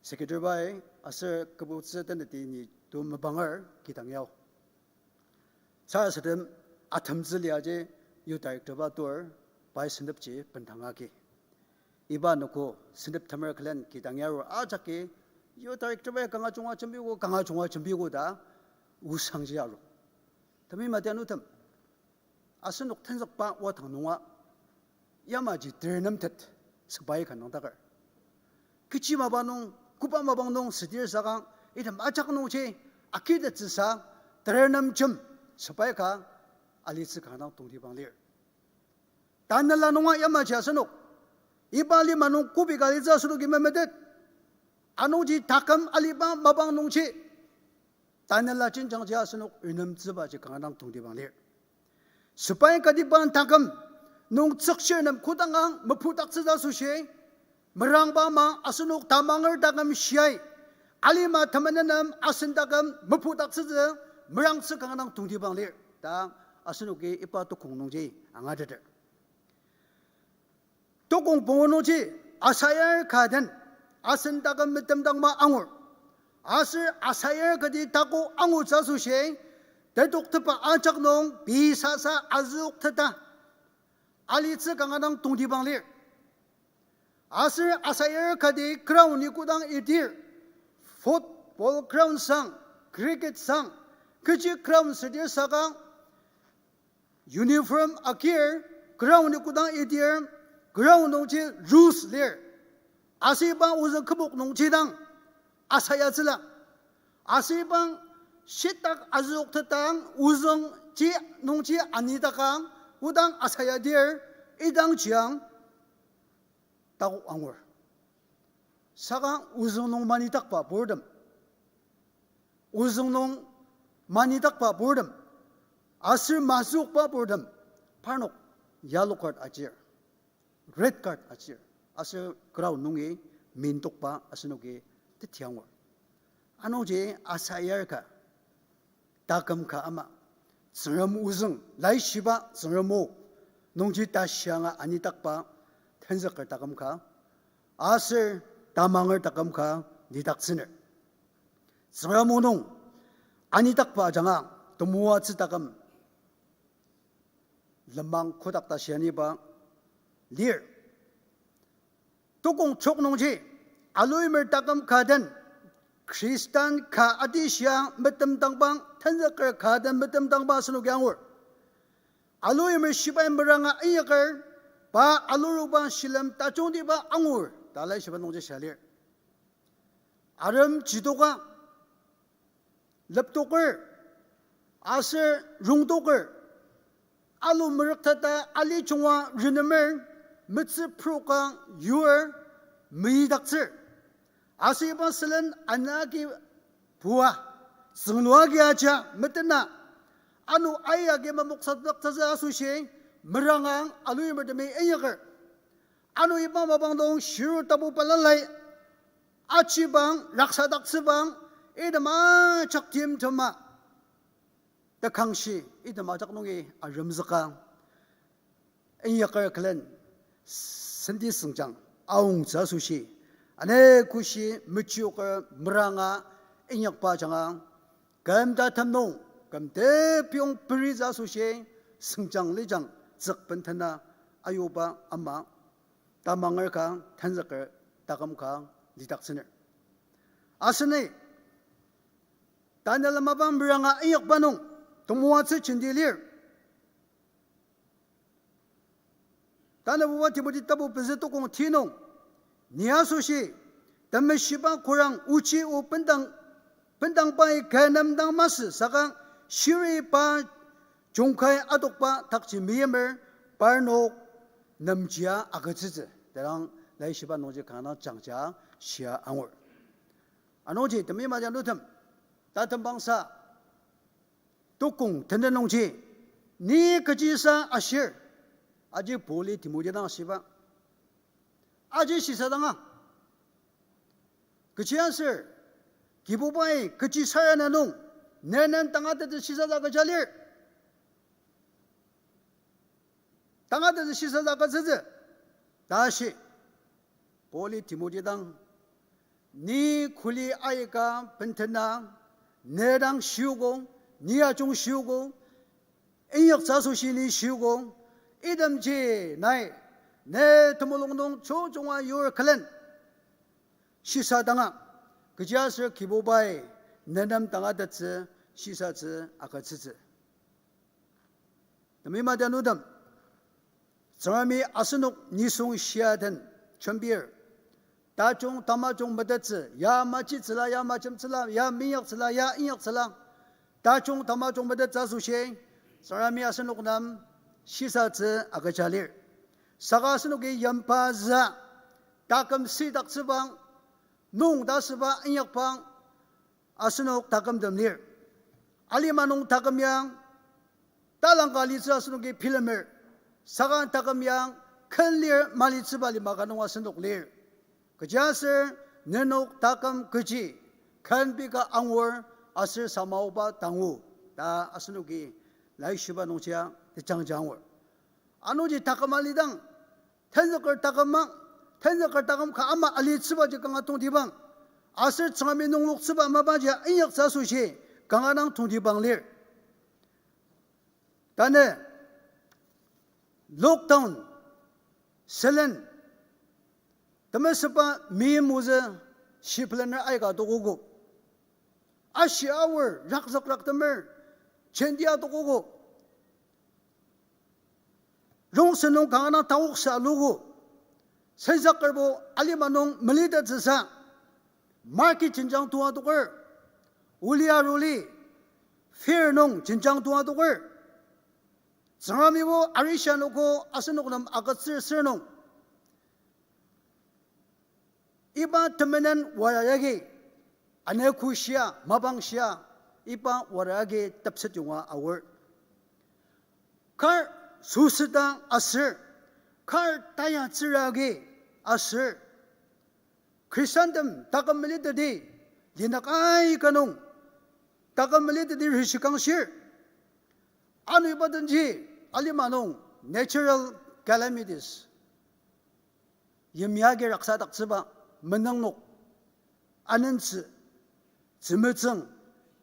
secretary bai, aser kübutsü teneti ni to mebanger kidang yao. Sarasadem atemtsü liaji youth director ba tur, pai sentepji bendanga agi. Iba anogo sentep temer külen kidang yarur ajaki, youth director bai kanga junga jembiogo, kanga junga jembiogo ta osangji aru. Temi matianutem, asenok tenzükba watang nunga, yamaji terenemtet sepai ka nüngdaker. Kechi mapa nung, koba mapang nung südir sakang, item ajak nungji, akitettsüsa, terenemjem, sepai ka, alitsü kanga dang tongtibang lir. Tanela nunga yamaji asenok, iba lima nung kobi ka alitsü asenoki memetet. Anungji taküm aliba mapang nungji, tanela jenjangji asenok renemtsübaji kanga dang tongtibang lir. Sepai katiba taküm nung tsükchir nem kodang ang mepudaktsütsü asoshi, merangba ama asenok tamanger taküm shiai, alima temenen nem asen taküm mepudaktsütsü merangtsü kanga dang tongtibang lir ta asenoki iba tukong nungji angateter. Tukong pungu nungji asayar ka den asen taküm metemdangma angur. Aser asayar kati tako angutsü asoshi, Tetoktepa ajak nung pei sasa azüokteta alitsü kanga dang tongtibang lir. Aser asayar kati ground-i kodang idir, football ground sang, cricket sang, kechi ground südir saka uniform akir, ground-i kodang idir, ground nungji rules lir. Aser iba ozüng kübok nungji dang asayatsüla. Aser iba shitak azüoktetang ozüngji nungji anidakang, kodang asayadir, idangjiang takok angur. Saka ozüng nung manidakba purtem, ozüng nung manidakba purtem, aser mazükba purtem, parnok yellow card ajir, red card ajir, aser ground nungi mintokba asenoki teti angur. Anungji asayar ka taküm ka ama, Tsüngrem ozüng, laishiba Tsüngrem o nungji tashianga anidakba tenzüker taküm ka, aser tamanger taküm ka lidaktsüner. Tsüngrem o nung anidakba ajanga temoatsü taküm lenmang kotak ta shianiba lir. Tokong trok nungji, aluimer taküm ka den, Khristan ka atishia metemdangba, tenzüker ka den metemdangba asenoki angur. Aluimer shibai meranga inyaker, pa aluruba shilem tajungtiba angur ta laishiba nungji shia lir. Arem jitoka, leptoker, aser rongtoker, alu merükteta ali junga renemer, metsü proka yur, meidaktsür. Aser iba sülen anagi pua, zünglua agi aja metena, ano ai agi mamoksadaktsütsü asoshi, merangang aluimertemi inyaker. Ano iba mapang nung shiru tapu balalai, achibang, raksadaktsübang, item ajak timtema takangshi, item ajak nungi aremzüka inyaker külen senti süngjang aongtsü asoshi, ane koshi mechioker meranga inyakba ajanga, küm tatem nung, küm tepiong peritsü asoshi, süngjang lijang tsük bendena ayuba ama, tamanger ka, tenzüker taküm ka lidaktsüner. Aseni, tanü lemaba meranga inyakba nung, temoatsü jenti lir. Tanabuba Timoti tapu pezü tokong ti nung, ni asoshi, temeshiba korang ochi o bendang, bendangbai kü nem dang masü saka shiri pa jungkai adokba takji meimer parnok nemjia agütsütsü. Tedang laishiba nungji kanga jangja shia angur. Anungji temeim adianutem, tatembangsa, tokong tenden nungji, ni kechisa ashir, aji Pauli Timoti dang ashiba. Aji shisa danga. Kechiaser, Kibubai kechisarena nung, ne nem tangatettsü shisasa kecha lir. Tangatettsü shisasa agütsütsü. Tashi, Pauli Timoti dang, ni kuli aika bendena, ne dang shiogo, ni ajung shiogo, inyaktsü asoshi ni shiogo, itemji nai, ne temulung nung chojunga yur külen shisa danga, kechiaser Kibubai ne nem tangatettsü shisatsü agütsütsü. Temeim adianutem, Tsüngremi asenok nisung shia den jembir. Tajung tamajung metettsü, ya majitsüla, ya majemtsüla, ya minyaktsüla, ya inyaktsüla, tajung tamajung metettsü asoshi, Tsüngremi asenok nem shisatsü agüja lir. Saka asenoki yimpa zü, taküm sidaktsübang, nung ta süba inyakbang, asenok takümtem lir. Alima nung taküm ya talangka alitsü asenoki bilemer. Saka taküm ya ken lir malitsüba lima ka nung asenok lir. Kechiaser nenok taküm kechi, ken pika angur aser samaoba tangu ta asenoki laishiba nungjia tejangja angur. Anungji taküm alidang, tenzüker taküma, tenzüker taküm ka ama alitsübaji kanga tongtibang, aser Tsüngremi nungloktsüba mapaji inyaktsü asoshi kanga dang tongtibang lir. Tanü lockdown sülen temesüba meim ozü shipelener aika tokogo. Ashi aor rakzükraktemer jentia tokogo. Rongsen nung kanga dang taoksa lugo. Sensakerbo alima nung melitettsüsa market jenjang tua toker. Oli aruli fair nung jenjang tua toker. Tsüngremibo arishi anogo asenok nem agütsür sür nung iba temenen wara yagi, anogo shia, mapang shia, iba wara yagi tepset yonga aor. Kar süsüdang aser, kar tayatsüra agi aser, Khristantem taküm meliteti, linak aika nung taküm meliteti rishikangshir. Ano iba denji alima nung natural calamities, yimya agi raksadaktsüba, menengnok, anentsü, tzümetsüng,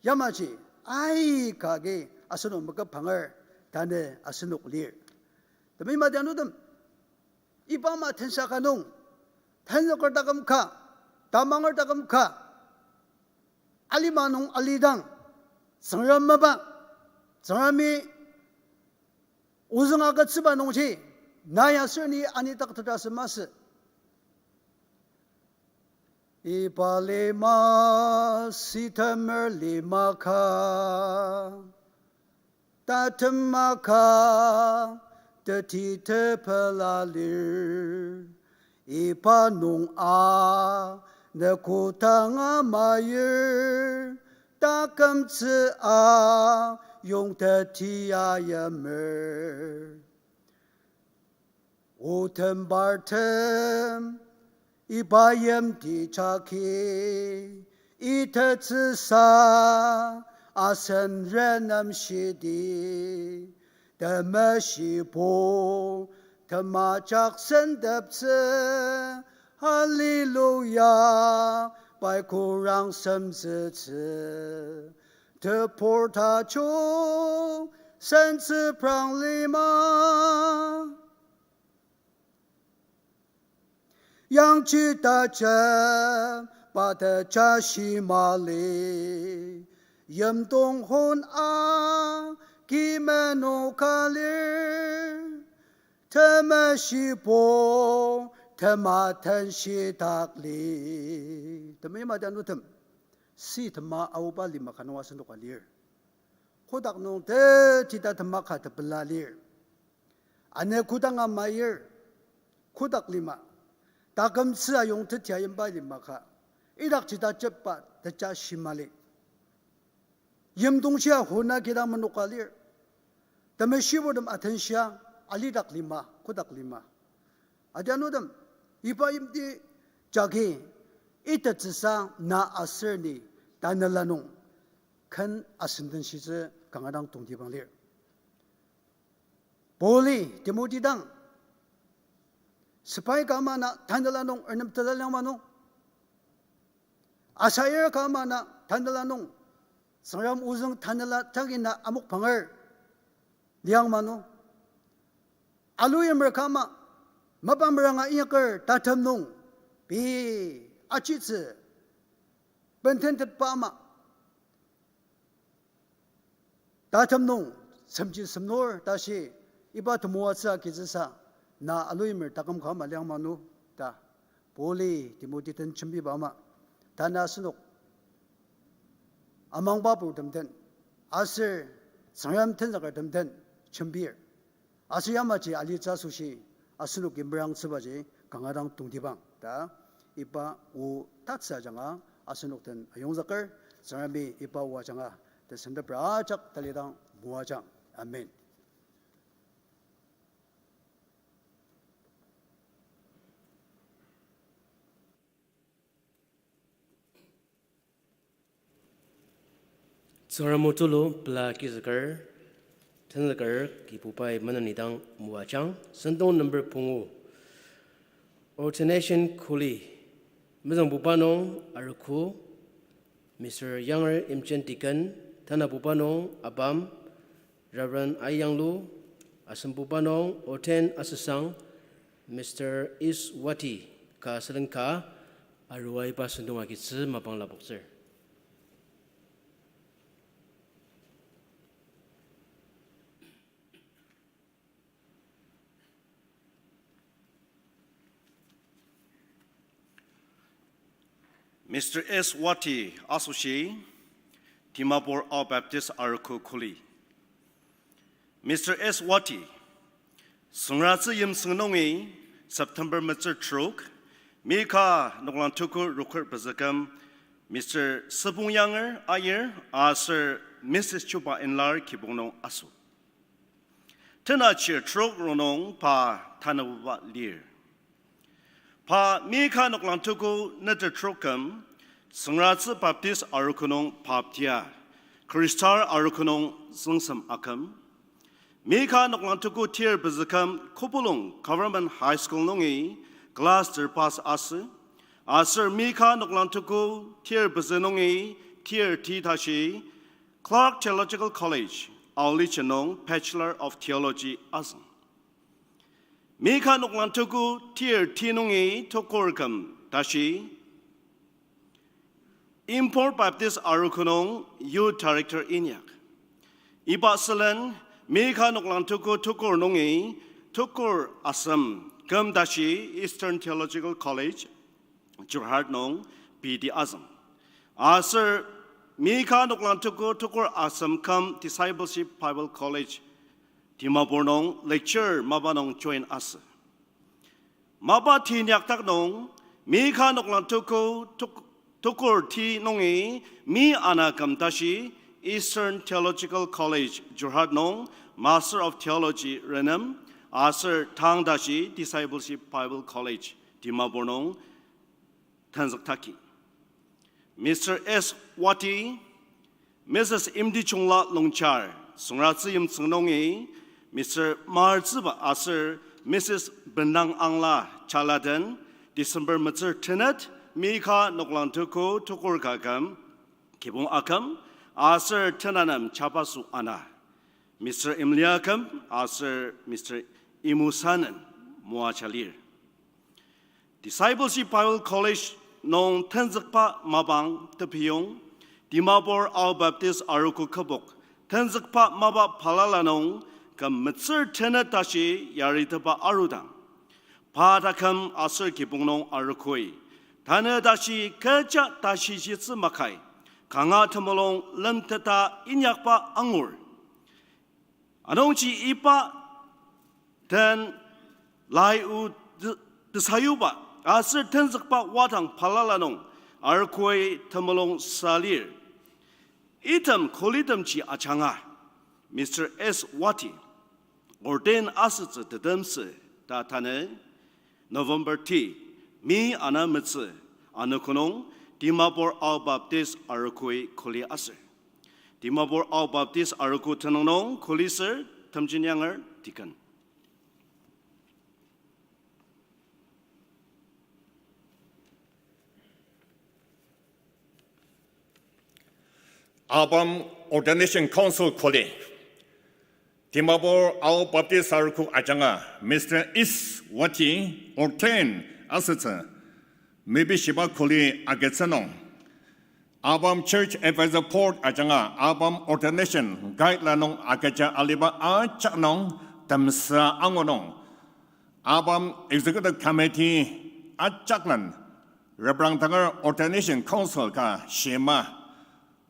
yamaji aika agi asenok meküphanger tanü asenok lir. Temeim adianutem, iba ama tensa ka nung, tenzüker taküm ka, tamanger taküm ka, alima nung alidang, Tsüngrem mapa, Tsüngremi ozüng agütsüba nungji, na ya aser ni anidak teta sü masü. Iba lima, sitemer lima ka, tatema ka, teti tepela lir. Iba nung a, ne kodanga mayir, takümtsü a, yongteti ayemer. Otem partem, iba yimti jagi, itettsüsa, asen renemshidi, temeshibo, tema jak senteptsü, Hallelujah, pai korang semzütsü, tebur tajung, sentsüprang lima. Yangji tajem pa teja shimali, yimdong hon a ki menoka lir, temeshibo tema tenshi dak li. Temeim adianutem, sitema aoba lima ka nung asenoka lir. Kotak nung tetita tema ka tepela lir. Ane kodanga mayir, kotak lima, takümtsü ayong tetia yimba lima ka, idakji tajepba teja shimali. Yimdong shia hona kidang menoka lir. Temeshibotem atenshia, alidak lima, kotak lima. Adianutem, iba yimti jagi itettsüsa na aser ni tanela nung ken asendenshitsü kanga dang tongtibang lir. Pauli Timoti dang, sepai ka ama na tanela nung ernemteta liang manu. Asayir ka ama na tanela nung, Tsüngrem ozüng tanela jagi na amokpanger liang manu. Aluyimer ka ama, mapa meranga inyaker tatem nung, pei, achitsü, bententetba ama, tatem nung semji semnur tashi, iba temoatsü agizüsa, na aluyimer taküm ka ama liang manu ta, Pauli Timoti den jembiba ama, tanü asenok amangba purtem den, aser Tsüngrem tenzükertem den jembir. Aser yamaji alitsü asoshi asenoki merangtsübaji kanga dang tongtibang ta, iba o tatsü ajanga asenok den ayongzüker, Tsüngremi iba o ajanga tesendepra ajak talidang moajang. Amen. Tsüngrem o tulu pela agizüker, tenzüker Kibubai maneni dang moajang, sentong number pungu. Ordination kuli, mezüngbuba nung arogo, Mister Younger Imchen Deacon, tanabuba nung abam, Reverend Ai Yanglu, asembuba nung ordain asüsang, Mister Is Wati, ka sülen ka, arua iba sentong agitsü mapang lapoktsür. Mister S Wati asoshi, Dimapur Ao Baptist Arogo Kuli. Mister S Wati, Tsüngratsü yimsüng nungi September metsür trok, Mika noklang tuku rokür pezüküm, Mister Süpong Yanger ayir aser Missus Chuba Inlar kibong nung aso. Tenachir trok rongnung pa tanabuba lir. Pa Mika noklang tuku neter trok küm, Tsüngratsü Baptist Arogo nung baptia, Khristar Arogo nung züngsem aküm. Mika noklang tuku tir pezüküm Khupulung Government High School nungi class ter pass asü. Aser Mika noklang tuku tir pezü nungi tir ti tashi Clark Theological College, Aolicha nung Bachelor of Theology azüng. Mika noklang tuku tir ti nungi tukur küm tashi Impur Baptist Arogo nung Youth Director inyak. Iba sülen Mika noklang tuku tukur nungi tukur asem küm tashi Eastern Theological College, Jorhat nung B D azüng. Aser Mika noklang tuku tukur asem küm Discipleship Bible College, Dimapur nung lecturer mapa nung join asü. Mapa ti inyakdak nung, Mika noklang tuku tuk-, tukur ti nungi mi ana küm tashi Eastern Theological College, Jorhat nung Master of Theology renem, aser tang tashi Discipleship Bible College, Dimapur nung tenzüktaki. Mister S Wati, Missus Imtichungla Longchar, Tsüngratsü yimtsüng nungi, Mister Martsüba aser Missus Bendang Angla Chaladen, December metsür tenet, Mika noklang tuku tukur ka küm, kibong aküm, aser tenanem jabaso ana, Mister Imliaküm aser Mister Imusanen moaja lir. Discipleship Bible College nung tenzükba mapang tepiyong, Dimapur Ao Baptist Arogo kübok tenzükba mapa balala nung küm metsür tenet tashi yaritepa arudang, pa taküm aser kibong nung arogoi, tanü tashi kecha tashishitsü makai, kanga temulung lemteta inyakba angur. Anungji iba den lai o te-, tesayuba aser tenzükba wadang balala nung arogoi temulung sa lir. Item kulitemji ajanga Mister S Wati ordain asütsü tetemsü ta tanü November ti, mi ana metsü, anogo nung Dimapur Ao Baptist Arogoi kuli aser. Dimapur Ao Baptist Arogo tenüng nung kuli ser Temjin Yanger deacon. Abam Ordination Council kuli. Dimapur Ao Baptist Arogo ajanga Mister S Wati ordain asütsü mepishibang kuli agütsü nung, Abam Church Advisory Board ajanga Abam Ordination Guideline nung agüja aliba ajak nung temsa angu nung, Abam Executive Committee ajaklen reprangdanger Ordination Council ka shima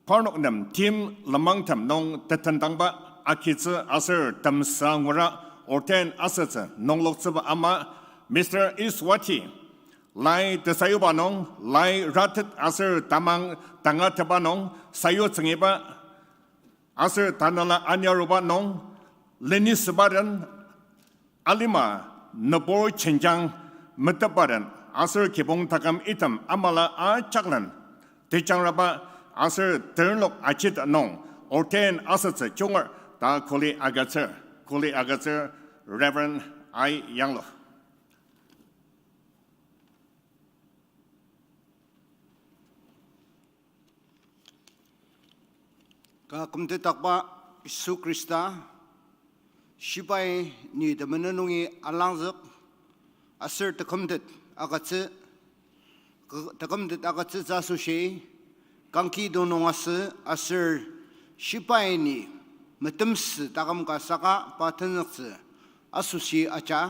parnok nem tim lenmangtem nung tetendangba agütsü aser temsa ngura ordain asütsü nungloktsüba ama Mister S Wati lai tesayuba nung, lai ratet aser tamang tangatetba nung sayutsüngiba aser tanela anyaruba nung, lenisüba den alima nübur jenjang metepba den aser kibong taküm item amala ajaklen tejangraba aser ternok ajit nung ordain asütsü junger ta kuli agütsür, kuli agütsür Reverend Ai Yanglu. Ka kümtetakba Yisu Khrista, shibai ni temenen nungi alangzük, aser tekümtet agütsü, tekümtet agütsütsü asoshi, kangki dong nung asü aser shibai ni metemsü taküm ka saka pa tenzüktsü asoshi aja,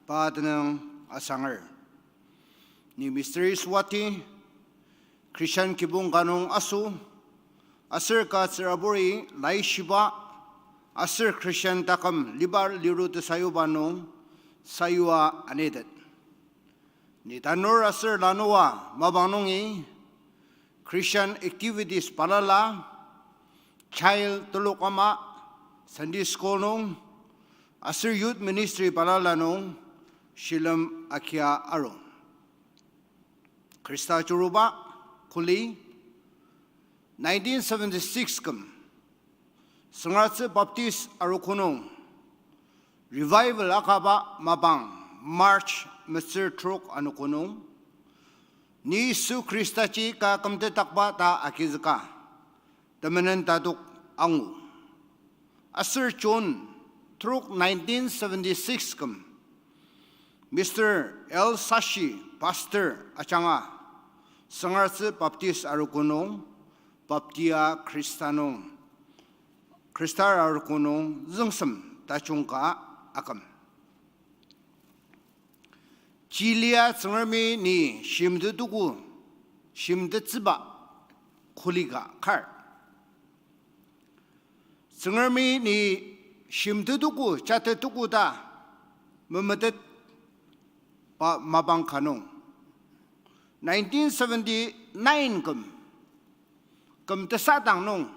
pa tenüng asanger. Ni Mister Swati, Christian kibong ka nung aso, aser ka tsüraburi laishiba, aser Christian taküm liba liru tesayuba nung sayua anitet. Ni tanur aser lanua mapang nungi Christian activities balala, child telok ama, Sunday school nung, aser youth ministry balala nung, shilem akia arung. Khrista churuba kuli, nineteen seventy-six küm, Süngratsü Baptist arogo nung, revival akaba mapang March metsür trok anogo nung, ni Yisu Khristaji ka kümtetdakba ta agizüka, temenen tatok angu. Aser June trok nineteen seventy-six küm, Mister L Sashi, pastor ajanga, Süngratsü Baptist arogo nung, Baptia Khrista nung, Khrista arogo nung züngsem tajung ka aküm. Chilia Tsüngremi ni shimtettogo, shimtettsüba kuli ka kar. Tsüngremi ni shimtettogo, jatettogo ta memetetba mapang ka nung, nineteen seventy-nine küm, küm tesadang nung,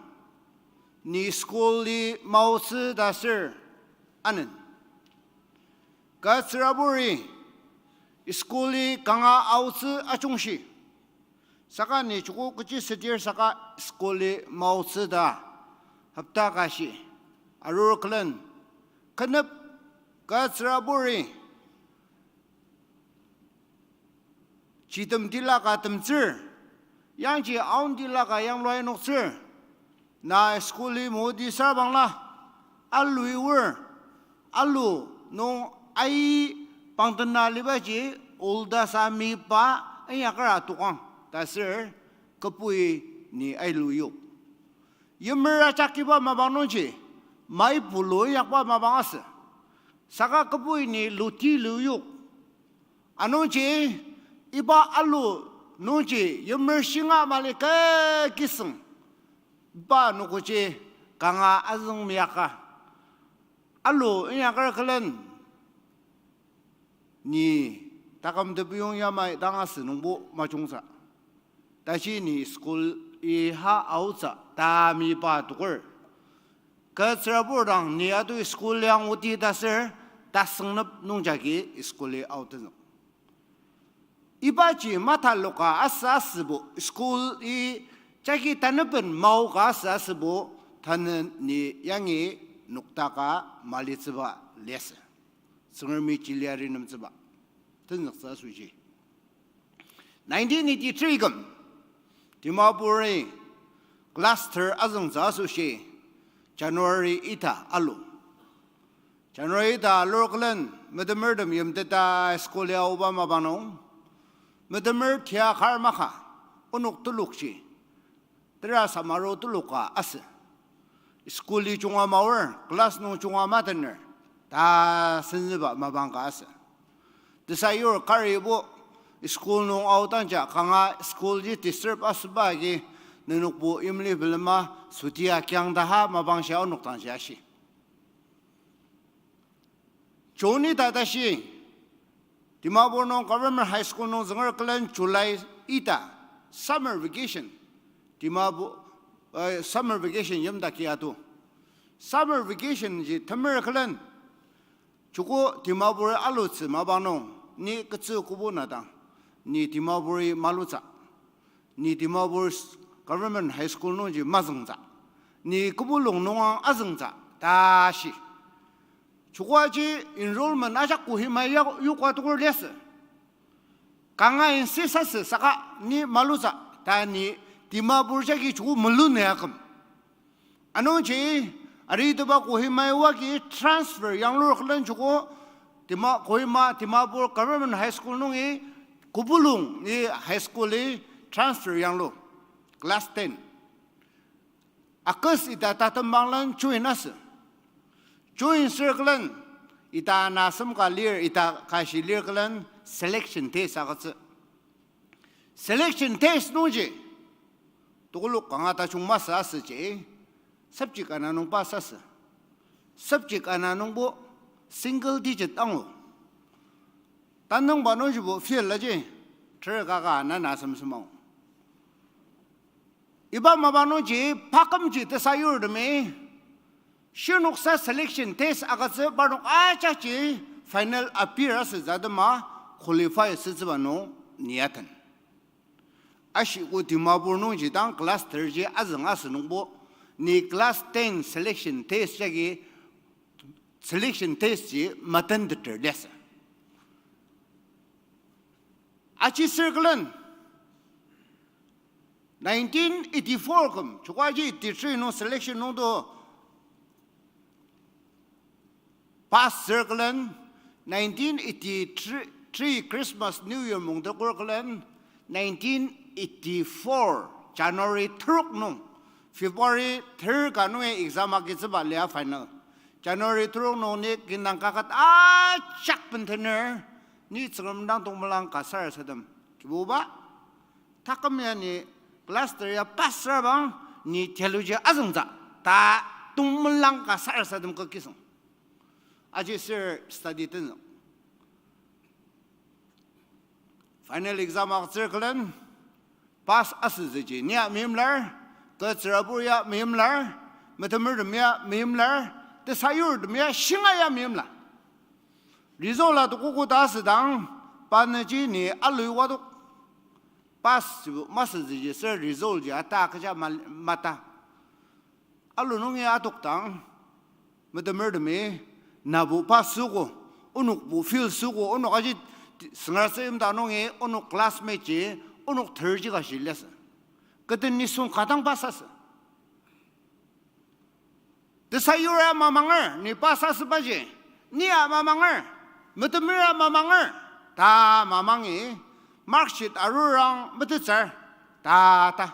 ni school-i maotsü ta ser anen. Ka tsüraburi school-i kanga aotsü ajungshi. Saka ni joko kechi südir saka school-i maotsü ta hopta ka shi arur külen, künüp ka tsüraburi chitem tila ka temtsür, yangji aon tila ka yanglua inoktsür, na school-i modi sarbangla, alui or, alu nung ai pangtena libaji oldasa mipa inyakar atokang ta ser, kübui ni ailu yok. Yimer ajak iba mapang nungji, mai pulu inyakba mapang asü. Saka kübui ni luti lu yok. Anungji, iba alu nungji yimer shinga mali kü kisüng, pa nokoji kanga azüng meyaka. Alu inyakar külen, ni taküm tepiyong yamai dang asü nungbo majungtsü. Taji ni school-i ha aotsü ta mipa toker. Ka tsürabur dang ni atu school yang oti ta ser, tasengnep nungjagi school-i aotenzük. Ibaji mataloka asü asübo school-i jagi tanepen maoka asü asübo tanü ni yangi noktaka malitsüba liasü. Tsüngremi chiliari nemtsüba tenzüktsü asoshi. Nineteen eighty-three küm, Dimapur-i cluster azüngtsü asoshi January ita alu. January ita alur külen metemertem yimteta school-i aoba mapang nung, metemer tia kar maka, onok telokji, tera samaru teloka asü. School-i junga maor, class nung junga matener, ta senzüba mapang ka asü. Tesayur karibo school nung aodangja kanga school-i disturb asüba agi nenokbo yimli bilema suti akiang ta ha mapang shia onok dangji ashi. June ita tashi, Dimapur nung Government High School nung zünger külen July ita, summer vacation, Dimapur, eh, summer vacation yimdaki atu. Summer vacation ji temer külen, joko Dimapur alutsü mapang nung, ni ketsü kobo na dang, ni Dimapur-i malutsü. Ni Dimapur Government High School nungji mazüngtsü. Ni kübulung nungang azüngtsü. Tashi. Joko aji enrollment ajak kohima ya yoka toker liasü. Kanga insist asü saka ni malutsü. Ta ni Dimapur jagi joko meluni aküm. Anungji, Aritepa Kohima-i oagi transfer yanglur külen joko, Dima, Kohima, Dimapur Government High School nungi Kupulung ni high school-i transfer yanglu, class ten. August ita tatembanglen join asü. Join sür külen ita na asem ka lir, ita ka shi lir külen selection test agütsü. Selection test nungji, tokolok kanga tajung masü asüji, subject ana nung pass asü. Subject ana nungbo single digit angu. Tanüngba nungjibo fail aji, ter kaka na na semsem angu. Iba mapa nungji pakümji tesayurtemi, shinoksa selection test agütsü parnok ajakji final appear asütsü atema qualify asütsüba nung ni aten. Ashiko Dimapur nungji dang class thirty azüng asü nungbo, ni class ten selection test jagi, selection test ji matenteter liasü. Aji sür külen nineteen eighty-four küm, chokaji eighty-three nung selection nungdo pass sür külen, nineteen eighty-three Christmas New Year mungtekur külen, nineteen eighty-four January terok nung, February ter ka nungi exam agitsüba lia final. January terok nung ni kinang kaket ajak bentener, ni Tsüngrem dang tongmelang ka sarasadem. Kibuba, taküm ya ni class thirty ya pass sürabang ni theology azüngtsü ta tongmelang ka sarasadem ka kisüng. Aji sür study tenzük. Final exam agütsür külen pass asütsüji nia meimlar, kü tsürabur ya meimlar, metemertem ya meimlar, tesayurtem ya shinga ya meimla. Result adokogo ta asüdang, pa nüji ni alui wadok. Pass jibo masütsüji sür result ji ata kecha ma-, mata. Alu nungi adokdang, metemertemi, nabo pass süogo, onokbo fail süogo, onok aji süngratsü imda nungi, onok classmate ji, onok thirty ka shi liasü. Kü den nisung ka dang pass asü. Tesayura mamanger, ni pass asübaji, nia mamanger, metemera mamanger, ta mamangi, mark sheet arurang metettsür, ta ta.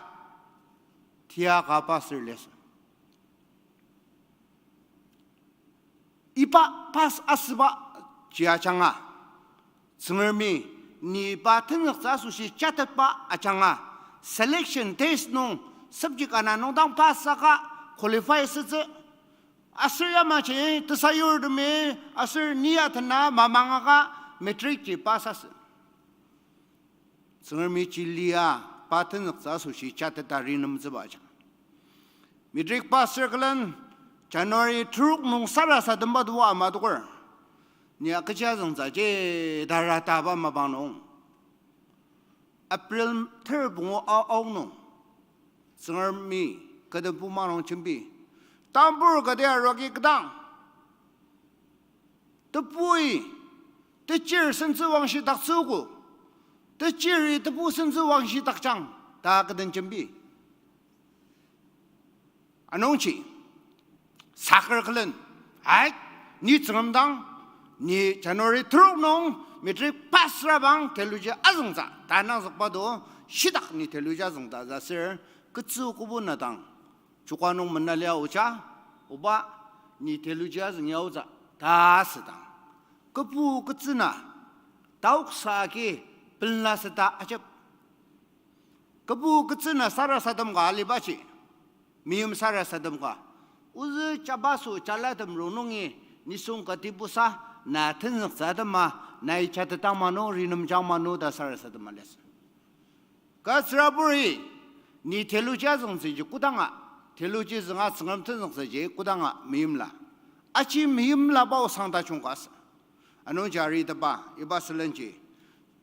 Tia ka pass sür liasü. Iba pass asüba ji ajanga, Tsüngremi ni pa tenzüktsü asoshi jatetba ajanga, selection test nung subject ana nung dang pass saka qualify asütsü, aser yamaji tesayurtemi aser ni atena mamangaka matric ji pass asü. Tsüngremi ji lia pa tenzüktsü asoshi jateta rinemtsüba ajanga, matric pass sür külen January terok nung sarasademba tuba ama toker. Ni a kechi azüngtsü ji, tarataba mapang nung, April ter pungu a-, aonung, Tsüngremi kü den puma nung jembi, tambur kati aruagi kü dang, tebui techir sentsü wangshidaktsüogo, techiri tebu sentsü wangshidakjang ta kü den jembi. Anungji, saker külen, ai, ni Tsüngrem dang, ni January terok nung matric pass rabang theology azüngtsü ta nangzükba to, shitak ni theology azüngtsü ta sür, ketsü kobo na dang, chuka nung mena lia oja, oba, ni theology azüng ya otsü ta südang, kübu ketsü na, taoksa agi pelena süta ajep. Kübu ketsü na sarasadem ka alibaji, meim sarasadem ka, ozü jabaso jalatem rongnungi nisung katibusa na tenzüktsü atema, nai jatetang manu, rinemjang manu ta sarasadem aliasü. Kü tsüraburi, ni theology azüngtsüji kodanga, theology zünga Tsüngrem tenzüktsüji kodanga meimla. Aji meimlaba osang tajung ka asü. Anungji aritepa, iba sülenji,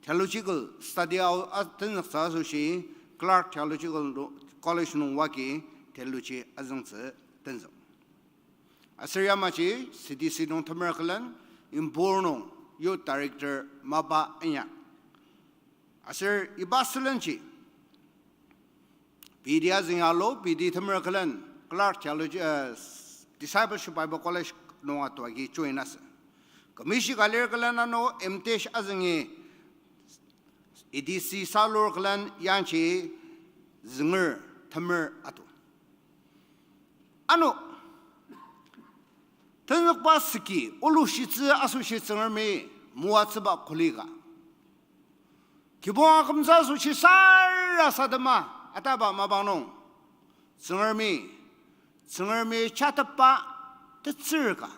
theological study ao a tenzüktsü asoshi, Clark Theological College nung wagi theology azüngtsü tenzük. Aser yamaji C D C nung temer külen, Impur nung youth director mapa inyak. Aser iba sülenji, B D azüng yalo, B D temer külen, Clark Theology, uh, Discipleship Bible College nung atu agi join asü. Kü mishi ka lir külen ano M.Dish azüngi E D C salur külen yangji zünger temer atu. Ano, tenzükba süki olushitsü asoshi Tsüngremi moatsüba kuli ka. Kibong akümtsü asoshi sarasadema ataba mapang nung, Tsüngremi, Tsüngremi jatepba tetsür ka,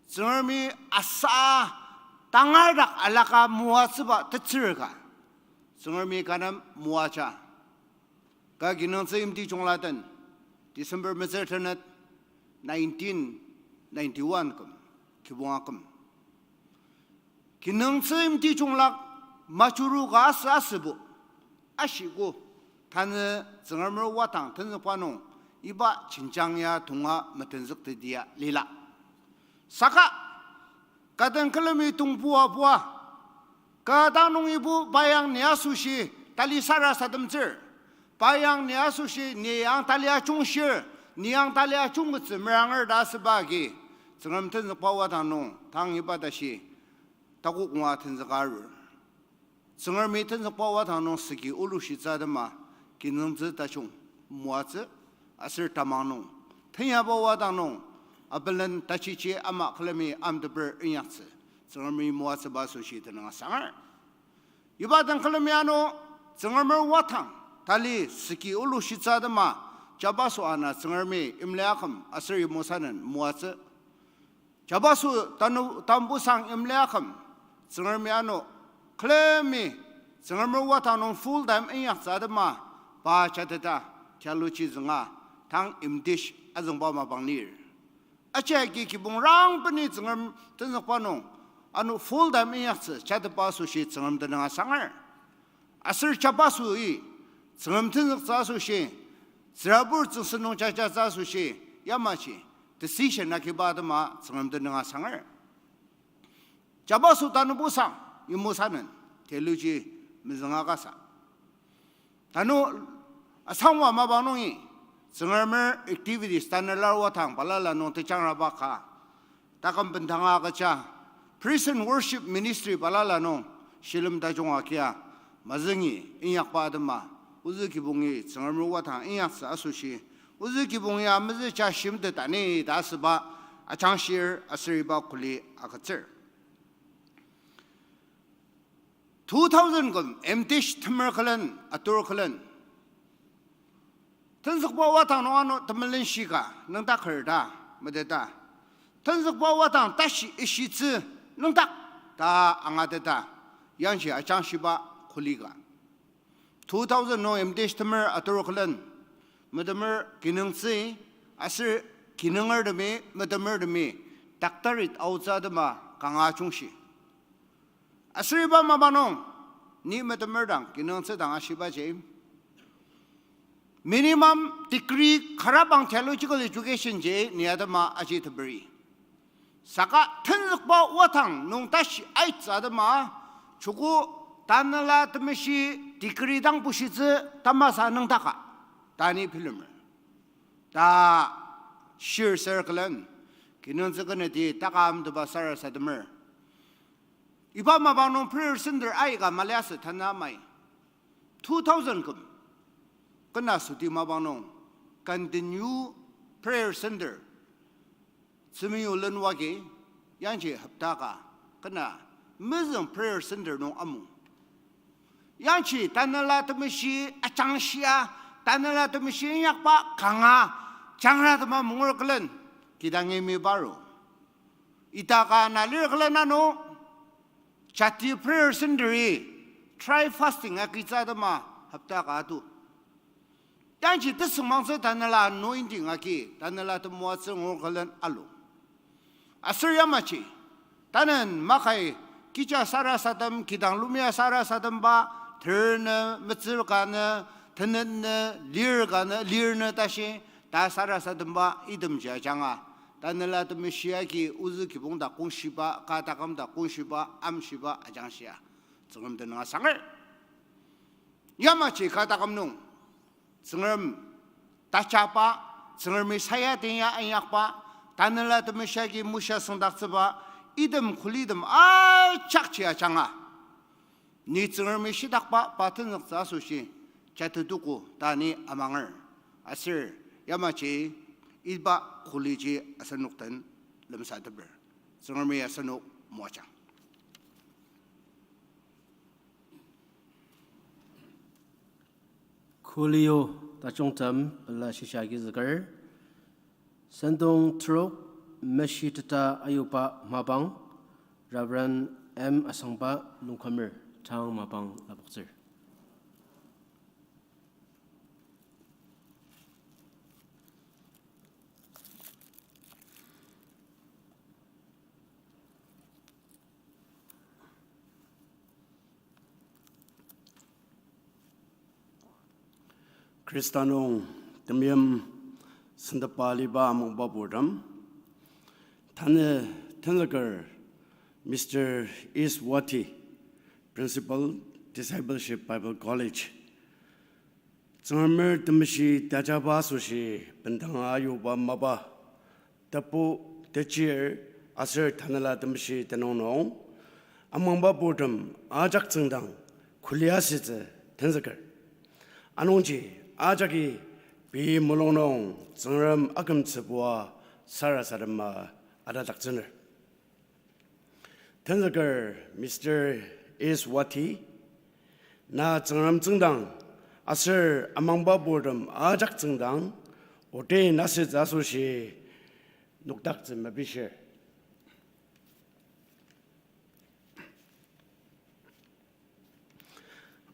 Tsüngremi asa tangardak alaka moatsüba tetsür ka, Tsüngremi kü nem moaja. Kü kinungtsü yimti jungla den, December metsür tenet, nineteen ninety-one küm, kibong aküm. Kinungtsü yimti junglak majuru ka asü asübo, ashiko, tanü Tsüngremer wadang tenzükba nung iba jenjang ya tonga metenzüktetia lila. Saka, kü den külemi tongpua pua, kü dang nungibo pa yang ni asoshi tali sarasademtsür, pa yang ni asoshi ni yang tali ajungshir, ni yang tali ajungketsü meranger ta asüba agi, Tsüngrem tenzükba wadang nung tang iba tashi takok ngua tenzüka arur. Tsüngremi tenzükba wadang nung süki olushitsü atema, kinungtsü tajung moatsü, aser tamang nung tenyaba wadang nung abelen tachiji ama külemi amteper inyaktsü Tsüngremi moatsüba asoshi tenüng asanger. Iba den külemi ano Tsüngremer wadang tali süki olushitsü atema, jabaso ana Tsüngremi imliaküm aser Yimosanen moatsü. Jabaso tanu tambusang imliaküm, Tsüngremi ano külemi Tsüngremer wadang nung full time inyaktsü atema, pa jateta theology zünga tang M.Dish azüngba mapang lir. Aji agi kibong rang beni Tsüngrem tenzükba nung ano full time inyaktsü jatepa asoshi Tsüngrem tenüng asanger. Aser jabasoi Tsüngrem tenzüktsü asoshi, tsürabur tsüngsem nung jajatsü asoshi, yamaji decision agiba atema Tsüngrem tenüng asanger. Jabaso tanubusang Yimosanen theology mezünga kasa. Tanü asangwa mapang nungi Tsüngremer activities tanela wadang balala nung tejangraba ka, taküm bendanga agüja, praise and worship ministry balala nung shilem tajung agia mazüngi inyakba atema, ozü kibongi Tsüngremer wadang inyaktsü asoshi, ozü kibong ya mezüja shimtet ani ta asüba ajangshir aser iba kuli agütsür. Two thousand küm M.Dish temer külen, atur külen, tenzükba wadang nung ano temelenshi ka nüngdaker ta meteta, tenzükba wadang tashi ishitsü nüngdak ta angateta, yangji ajangshiba kuli ka. Two thousand nung M.Dish temer atur külen, metemer kinungtsü aser kinungertemi, metemertemi doctorate aotsü atema kanga jungshi. Aser iba mapang nung, ni metemer dang kinungtsü dang ashibaji, minimum degree karabang theological education ji ni atema aji teperi. Saka tenzükba wadang nung tashi aitsü atema, joko Tanela Temeshi degree dang bushitsü tamasa nüngdaka ta ni bilemer ta shir ser külen, kinungtsü keneti takam teba sarasademer. Iba mapang nung prayer center aika maliasü tanü amai. Two thousand küm, kena süti mapang nung continue prayer center, Tsümiyu lenwagi, yangji hopta ka, kena mezüng prayer center nung amung. Yangji Tanela Temeshi ajangshia, Tanela Temeshi inyakba kanga, jangra tema mungur külen, kidangi mi paru. Ita ka na lir külen ano, jati prayer center-i dry fasting agitsü atema hopta ka atu. Yangji tesüngmangtsü Tanela anointing agi, Tanela temoatsü ngur külen alu. Aser yamaji, tanen makai kija sarasadem, kidang lumia sarasademba, ternü, metsür kanü, tenetnü, lir kanü, lirnü tashi, ta sarasademba itemji ajanga, Tanela Temeshi agi ozü kibong dak kongshiba, ka taküm dak kongshiba, amshiba, ajangshia Tsüngrem tenüng asanger. Yamaji ka taküm nung, Tsüngrem tajaba, Tsüngremi sayaden ya inyakba, Tanela Temeshi agi mosha süngdaktsüba, item kulitem ajakji ajanga, ni Tsüngremi shitakba pa tenzüktsü asoshi, jatetogo ta ni amanger. Aser yamaji iba kuliji asenok den lemsateper. Tsüngremi asenok moajang. Kuli o tajungtem pela shisa agizüker. Sentong trok meshiteta ayuba mapang, Reverend M Asangba Longkümer tang mapang lapoktsür. Khrista nung temeim sentepba aliba amangba purtem, tanü tenzüker Mister Is Wati, Principal, Discipleship Bible College, Tsüngremer temeshi tajaba asoshi bendanga ayuba mapa, tebu, techir, aser Tanela Temeshi tenüng nung, amangba purtem ajak tsüngdang kulia asütsü tenzüker. Anungji ajaki pei mulung nung Tsüngrem akümtsübua sarasadema atadaktsüner. Tenzüker Mister Is Wati, na Tsüngrem tsüngdang aser amangba purtem ajak tsüngdang ordain asütsü asoshi nokdaktsü mepishir.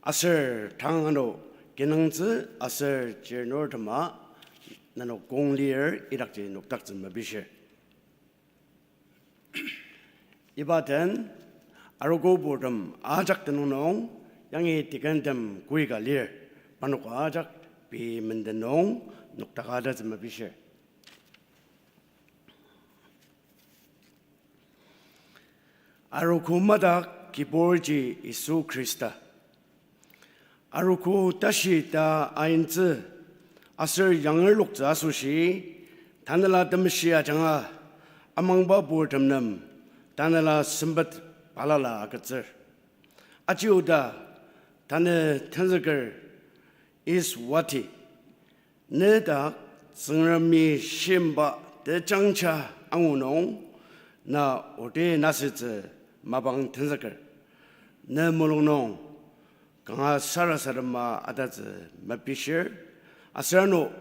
Aser tang ano kinungtsü aser chirnurtema nenok kong lir idakji nokdaktsü mepishir. Iba den arogo purtem ajak tenüng nung yangi deacontem koika lir, parnok ajak pei menden nung nokdaka tatsü mepishir. Arogo madak kiburji Yisu Khrista. Arogo tashi ta aintsü aser yangerloktsü asoshi, Tanela Temeshi ajanga amangba purtem nem Tanela sempet balala agütsür. Aji oda tanü tenzüker Is Wati, ne dak Tsüngremi shimba tejangja angu nung na ordain asütsü mapang tenzüker. Ne mulung nung kanga sarasadema atatsü mepishir, aser ano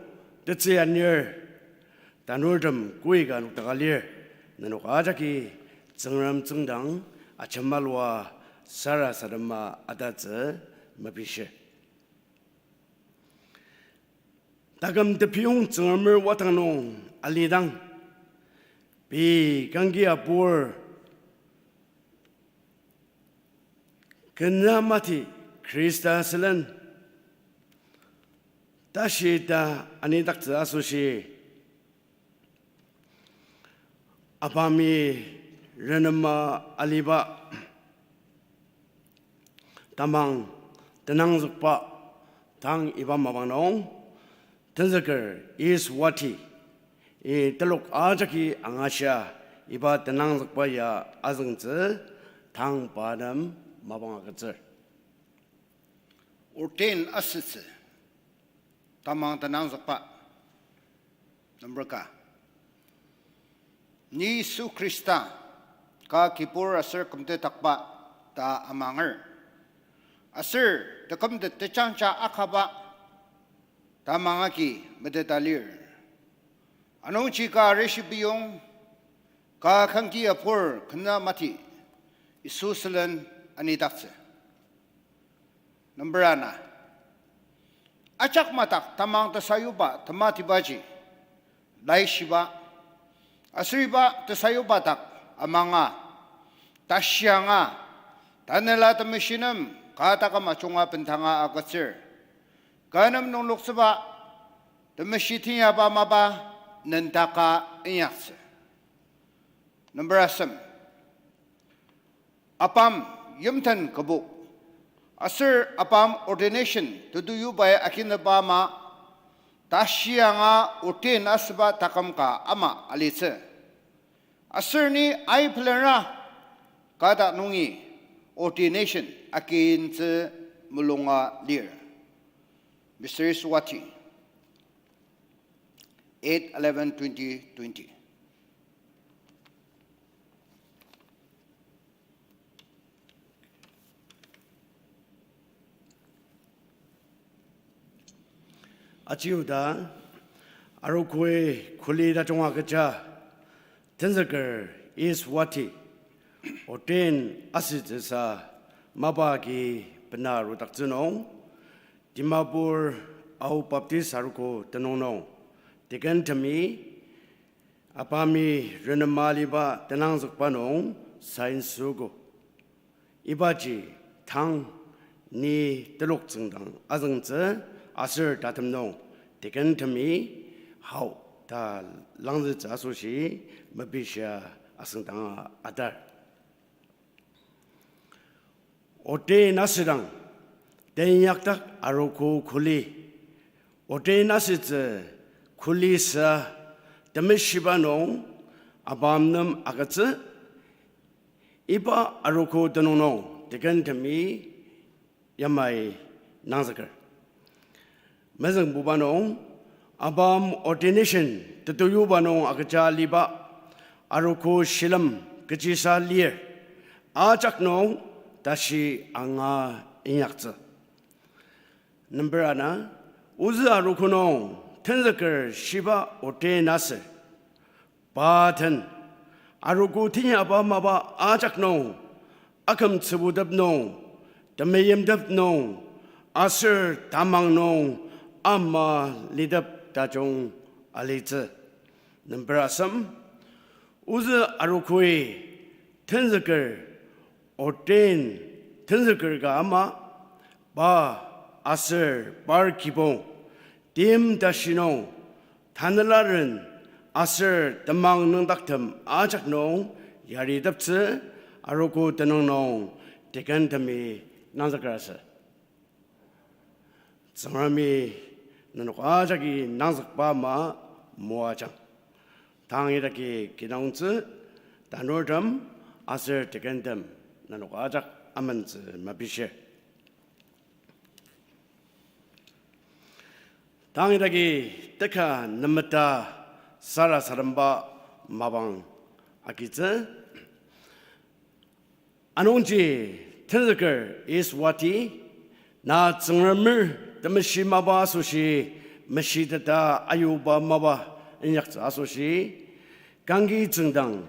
tetsü anir tanurtem koika nokdaka lir, nenok ajaki Tsüngrem tsüngdang ajemalua sarasadema atatsü mepishir. Taküm tepiyong Tsüngremer wadang nung alidang, pei kangki apur kena mati Khrista sülen tashi ta anidaktsü asoshi, apami renema aliba tamang tenangzükba tang iba mapang nung, tenzüker Is Wati, i telok ajaki angashia iba tenangzükba ya azüngtsü tang pa nem mapang agütsür. Ordain asütsü tamang tenangzükba. Number ka, ni Yisu Khrista ka kibur aser kümtetdakba ta amanger. Aser tekümtet tejangja akaba tamang agi meteta lir. Anungji ka arishibiyong, ka kangki apur kena mati Yisu sülen anidaktsü. Number ana, ajak madak tamang tesayuba tematibaji laishiba, aser iba tesayuba dak amanga, tashi anga, Tanela Temeshi nem ka taküm ajunga bendanga agütsür. Kü nem nungloktsüba temeshi teinyaba mapa nendaka inyaktsü. Number asem, apam yimten kübok aser apam ordination tetuyubai akineba ama Tashi anga ordain asüba taküm ka ama alitsü. Aser ni ai pelenra kata nungi ordination akintsü mulunga lir. Mystery Swati, eight eleven twenty twenty. Aji oda, arogoi kuli tajung agüja, tenzüker Iswati, ordain asütsüsa mapa agi bena arudaktsü nung, Dimapur Ao Baptist Arogo tenüng nung, deacon temi, apami renema aliba tenangzükba nung sign süogo. Ibaji tang ni telok tsüngdang azüngtsü aser tatem nung deacon temi hao ta langzütsü asoshi mepishia asüngdanga atar. Ordain asüdang, teinyakdak arogo kuli, ordain asütsü kuli sa temeshiba nung abam nem agütsü, iba arogo tenüng nung deacon temi yamai nangzüker. Mezüngbuba nung, abam ordination tetuyuba nung agüja aliba, arogo shilem kechisa lir, ajak nung tashi anga inyaktsü. Number ana, ozü arogo nung tenzüker shiba ordain asür. Pa den, arogo tenyaba mapa ajak nung, akümtsübutep nung, temeimtep nung, aser tamang nung ama litep tajung alitsü. Number asem, ozü arogoi tenzüker, ordain tenzüker ka ama, pa aser par kibong, tim tashi nung, tanelaren aser temang nüngdaktem ajak nung yariteptsü, arogo tenüng nung deacon temi nangzüker asü. Tsüngremi nenok ajaki nangzükba ama moajang. Tang idaki kinungtsü, tanurtem aser deacontem nenok ajak amentsü mepishir. Tang idaki teka nemeta sarasademba mapang agitsü. Anungji tenzüker Iswati, na Tsüngremer temeshi mapa asoshi meshiteta ayuba mapa inyaktsü asoshi, kangki tsüngdang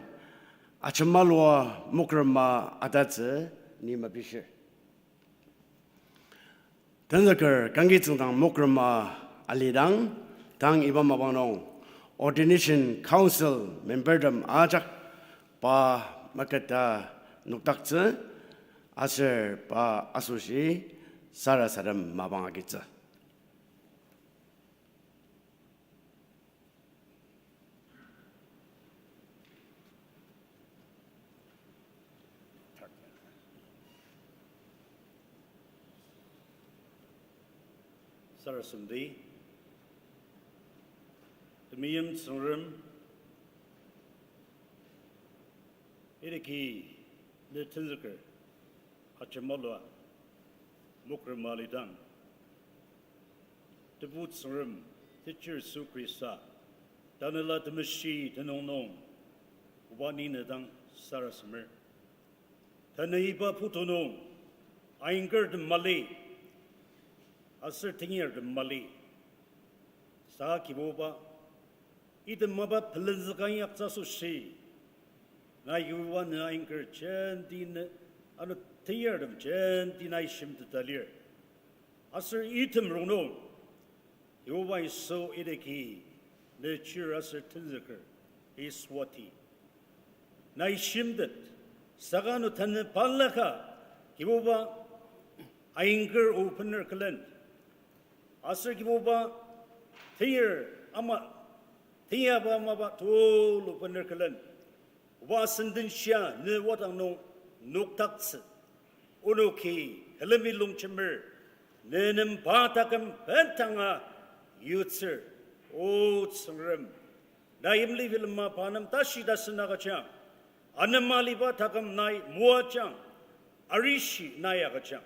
ajemalua mokrema atatsü ni mepishir. Tenzüker kangki tsüngdang mokrema alidang, tang iba mapang nung ordination council membertem ajak pa maketa nokdaktsü, aser pa asoshi sarasadem mapang agitsü. Sarasademdi, temeim Tsüngrem, idaki ne tenzüker ajemalua mokrema alidang, Tebu Tsüngrem, Teacher Yisu Khrista, Tanela Temeshi tenüng nung, oba ni ne dang sarasademer. Tanü iba putu nung, ayingkertem mali, aser tenyartem mali. Saka Kibuba, item mapa pelenzüka inyaktsü asoshi, nai Kibuba ne ayingker jenti ne, ano tenyartem jenti nai shimteta lir. Aser item rongnung, Kibuba Yisu idaki ne chir aser tenzüker Iswati nai shimtet, saka ano tanü balaka Kibuba ayingker o bener külen, aser Kibuba tenyar ama, tenyaba mapa tulu bener külen, oba senden shia ne wadang nung nokdaktsü. Onoki külemi longjemer, ne nem pa taküm bendanga yutsür, O Tsüngrem, na yimli bilema pa nem tashi tasen agüjang, anema liba taküm nai moajang, arishi nai agüjang.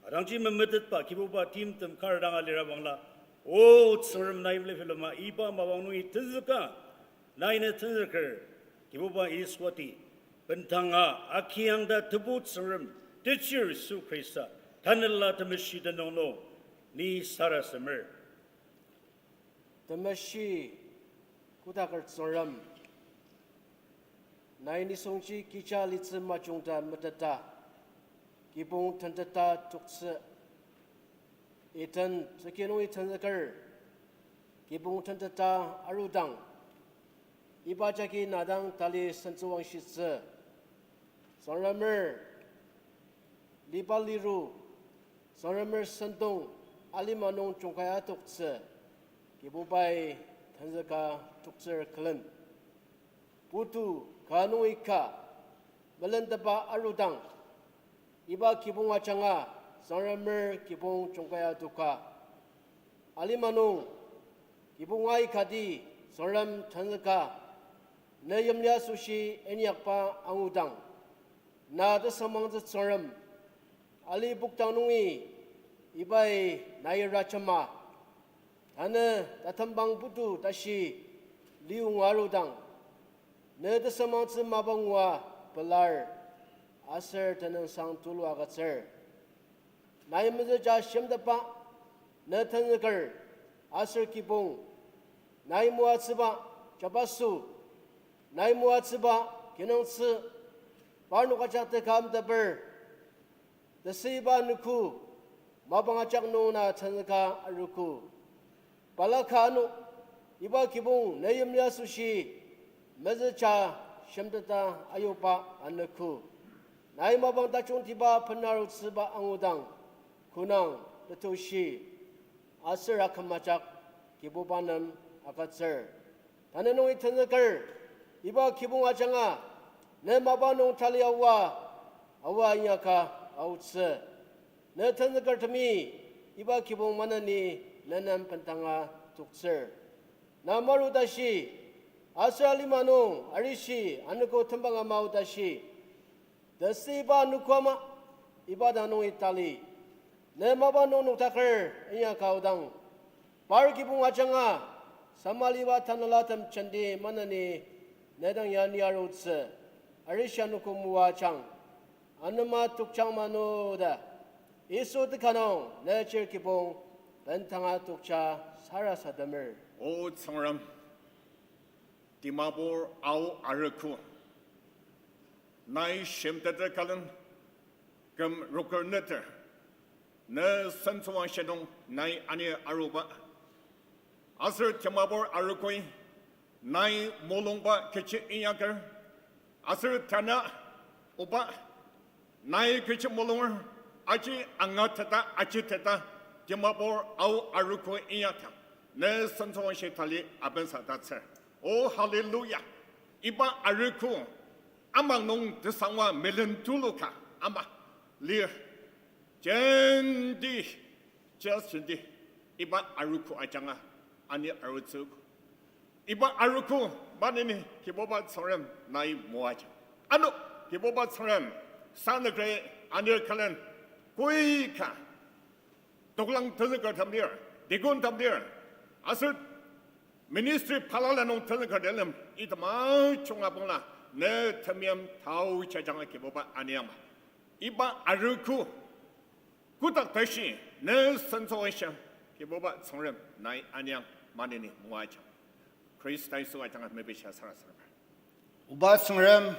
Adangji memetetba Kibuba timtem kar dang alira bangla, O Tsüngrem na yimli bilema iba mapang nungi tenzüka, nai ne tenzüker, Kibuba Yisua ti, bendanga akiyang ta Tebu Tsüngrem, Techir Yisu Khrista, Tanela Temeshi tenüng nung, ni sarasademer. Temeshi kotaker Tsüngrem, nai nisungji kija litsü majungta meteta, kibong tenteta toktsü, iten tsüki nungi tenzüker, kibong tenteta arudang, iba jagi na dang tali sentsüwangshitsü. Tsüngremer liba liru, Tsüngremer sentong alima nung jungkai adoktsü, Kibubai tenzüka toktsür külen. Putu ka nungi ka melenteba arudang, iba kibong ajanga Tsüngremer kibong jungkai adoka. Alima nung, kibong aikati Tsüngrem tenzüka, ne yimli asoshi inyakba angudang, na tesümangtsü Tsüngrem, ali pokdang nungi ibai nai rajema, tanü tatembang putu tashi liyonga arudang, ne tesümangtsü mapang ngua pelar, aser tenüngsang tulu agütsür. Nai mezüja shimtetba, ne tenzüker, aser kibong, nai moatsüba, jabaso, nai moatsüba, kinungtsü, parnok ajak teka amteper, tesüiba anogo, mapang ajak nung na tenzüka arogo. Balaka ano, iba kibong ne yimli asoshi, mezüja shimteta ayuba anogo. Nai mapang tajungtiba benarutsüba angudang, konang, tetushi, aser aküm ajak Kibuba nem agütsür. Tanü nungi tenzüker, iba kibong ajanga, ne mapa nung tali aoa, aoa inyaka aotsü. Ne tenzükertemi, iba kibong maneni, ne nem bendanga toktsür. Na maru tashi, aser alima nung arishi anogo tembang ama aotashi, tesüiba anogo ama, iba dang nungi tali, ne mapa nung noktaker inyaka aodang, par kibong ajanga, samaliba tanelatem jenti maneni, ne dang ya ni arutsü, arishi anogo moajang, anema tokjang manu ta, Yisu teka nung ne chir kibong bendanga tokja sarasademer. O Tsüngrem, Dimapur Ao arogo, nai shimteter külen, küm roker neter, ne sentsüwangshi nung nai ani aruba, aser Dimapur arogoi nai mulungba kechi inyaker, aser tanü, Oba, nai kechi mulunger, aji angateta, ajiteta, Dimapur Ao arogo inyakdang, ne sentsüwangshi tali abensa tatsür. O hallelujah! Iba arogo amang nung tesangwa million tulu ka ama lir. Jenti, just jenti, iba arogo ajanga ani arutsü. Iba arogo maneni Kibuba Tsüngrem nai moaja. Ano Kibuba Tsüngrem, sanükri anir külen, koika toklang tenzükertem lir, deacontem lir, aser ministry balala nung tenzüker dilem, item ajunga bangla, ne temeim tao jajanga Kibuba aniama. Iba arogo kotak tashi ne sentsüwangshi, Kibuba Tsüngrem nai aniang maneni moaja. Khrista Yisu ajanga mepishia sarasademer. Oba Tsüngrem,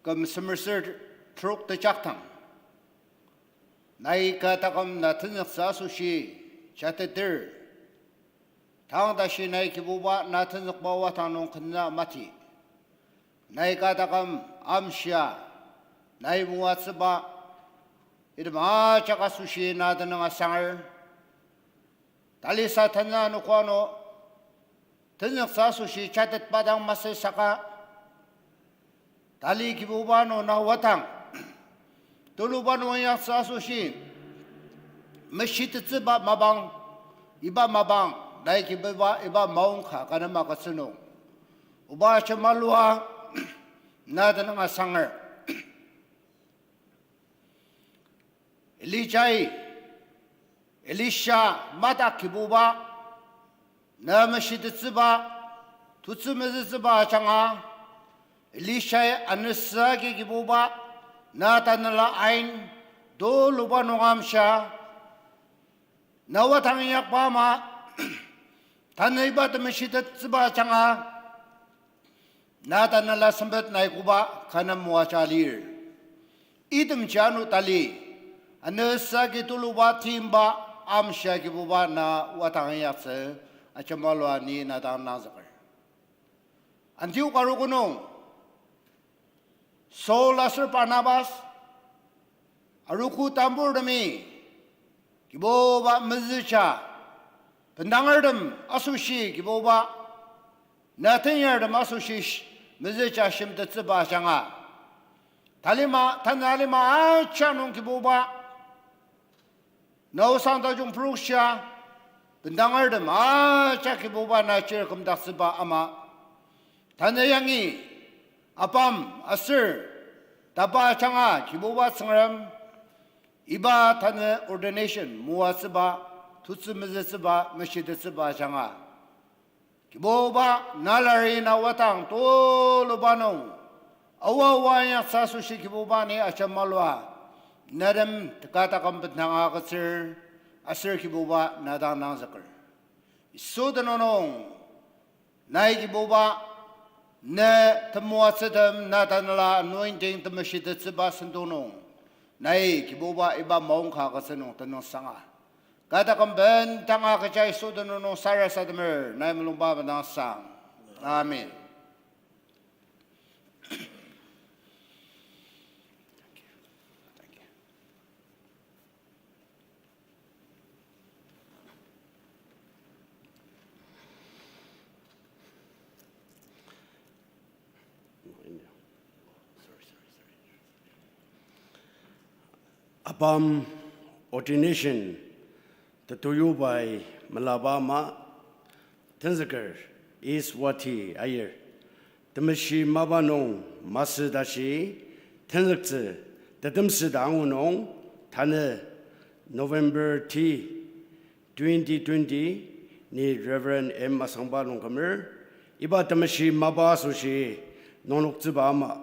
küm semer ser trok tejaktang, nai ka taküm na tenzüktsü asoshi jateter, tang tashi nai Kibuba na tenzükba wadang nung kena mati. Nai ka taküm amshia, nai moatsüba, item ajak asoshi na tenüng asanger, talisa tanü anogo ano tenzüktsü asoshi jatetba dang masü saka, tali Kibuba ano na wadang tuluba nung inyaktsü asoshi meshitettsüba mapang Iba mapang, nai Kibuba iba maongka ka nem agütsü nung, oba ajemalua, na tenüng asanger. Elijai, Elisha madak Kibuba, na meshitettsüba, tutsü mezütsüba ajanga, Elishai anüsü agi Kibuba, na tanela ain, tuluba nung amshia, na wadang inyakba ama, tanü iba temeshitettsüba ajanga, na tanela sempet nai koba ka nem moaja lir. Itemji ano tali, anüsü agi tuluba timba amshia Kibuba na wadang inyaktsü, ajemalua ni na dang nangzüker. Antiok arogo nung, Saul aser Barnabas, arogo tamburtemi, Kibuba mezüja, bendangertem asoshi Kibuba, na tenyartem asoshi sh-, mezüja shimtettsüba ajanga, talima, tanü alima ajak nung Kibuba, na osang tajung prokshia, bendangertem ajak Kibuba na chir kümdaktsüba ama, tanü yangi, apam aser, tapa ajanga Kibuba Tsüngrem, iba tanü ordination moatsüba, tutsü mezütsüba, meshitettsüba ajanga, Kibuba, na lari na wadang tuluba nung, aoa oa inyaktsü asoshi Kibuba ni ajemalua, na nem teka taküm bendanga agütsür, aser Kibuba na dang nangzüker. Yisu tenüng nung, nai Kibuba, ne temoatsütem na tanela anointing temeshitettsüba sentong nung, nai Kibuba iba maongka agütsü nung tenüngsanga. Kü taküm bendanga kecha Yisu tenüng nung sarasademer, nai mulungba bendangsang. Amen. Apam ordination tetuyobai melaba ama, tenzüker East Wati ayir, temeshi mapa nung masü tashi tenzüktsü tetemsü ta angu nung, tanü November ti, twenty twenty ni Reverend M Asangba Longkümer, iba temeshi mapa asoshi nungloktsüba ama,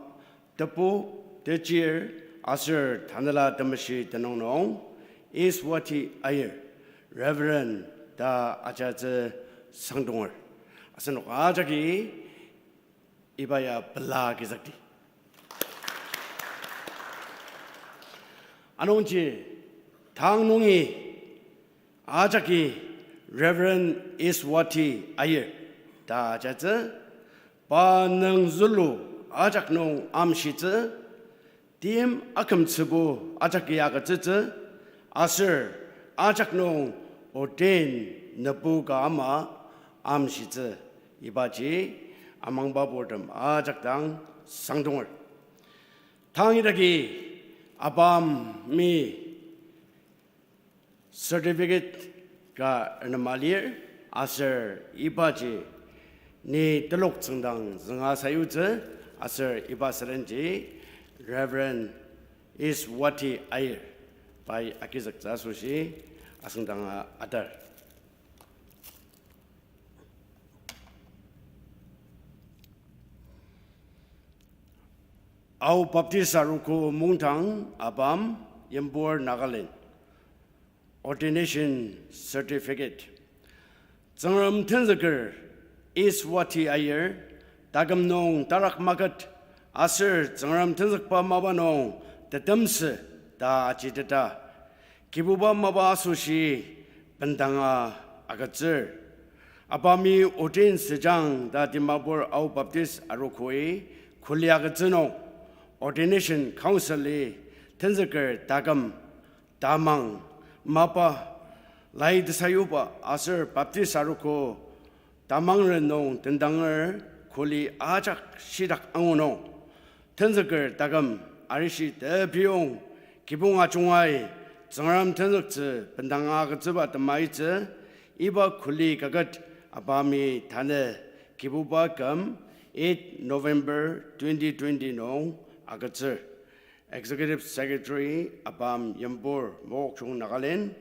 tebu, techir, aser tanela temeshi tenüng nung, East Wati ayir, Reverend ta ajatsü sangdonger. Asenok ajaki iba ya pela agizükdi. Anungji, tang nungi ajaki Reverend East Wati ayir ta ajatsü, pa nüng zülu ajak nung amshitsü, tim akümtsübo ajaki agütsütsü, aser ajak nung ordain nübu ka ama amshitsü, ibaji amangba purtem ajak dang sangdonger. Tang idaki apami certificate ka renema lir, aser ibaji ni telok tsüngdang zünga sayutsü, aser iba sülenji Reverend East Wati ayir pai agizüktsü asoshi asüngdanga atar. Ao Baptist Arogo Mungdang, Apam, Yimphor, Nagaland. Ordination Certificate. Tsüngrem tenzüker East Wati ayir, taküm nung tarak maket, aser Tsüngrem tenzükba mapa nung tetemsü ta ajiteta, Kibuba mapa asoshi bendanga agütsür. Apami ordain süjang ta Dimapur Ao Baptist Arogoi kuli agütsü nung, Ordination Council-i tenzüker taküm tamang mapa lai tesayuba aser Baptist arogo tamangren nung tendanger kuli ajak shitak angu nung, tenzüker taküm arishi tepiyong kibong ajungai Tsüngrem tenzüktsü bendanga agütsüba temaitsü Iba kuli kaket ABAM-i tanü Kibuba küm eight November twenty twenty nung agütsür. Executive Secretary ABAM Yimburg Mokokchung Nagaland,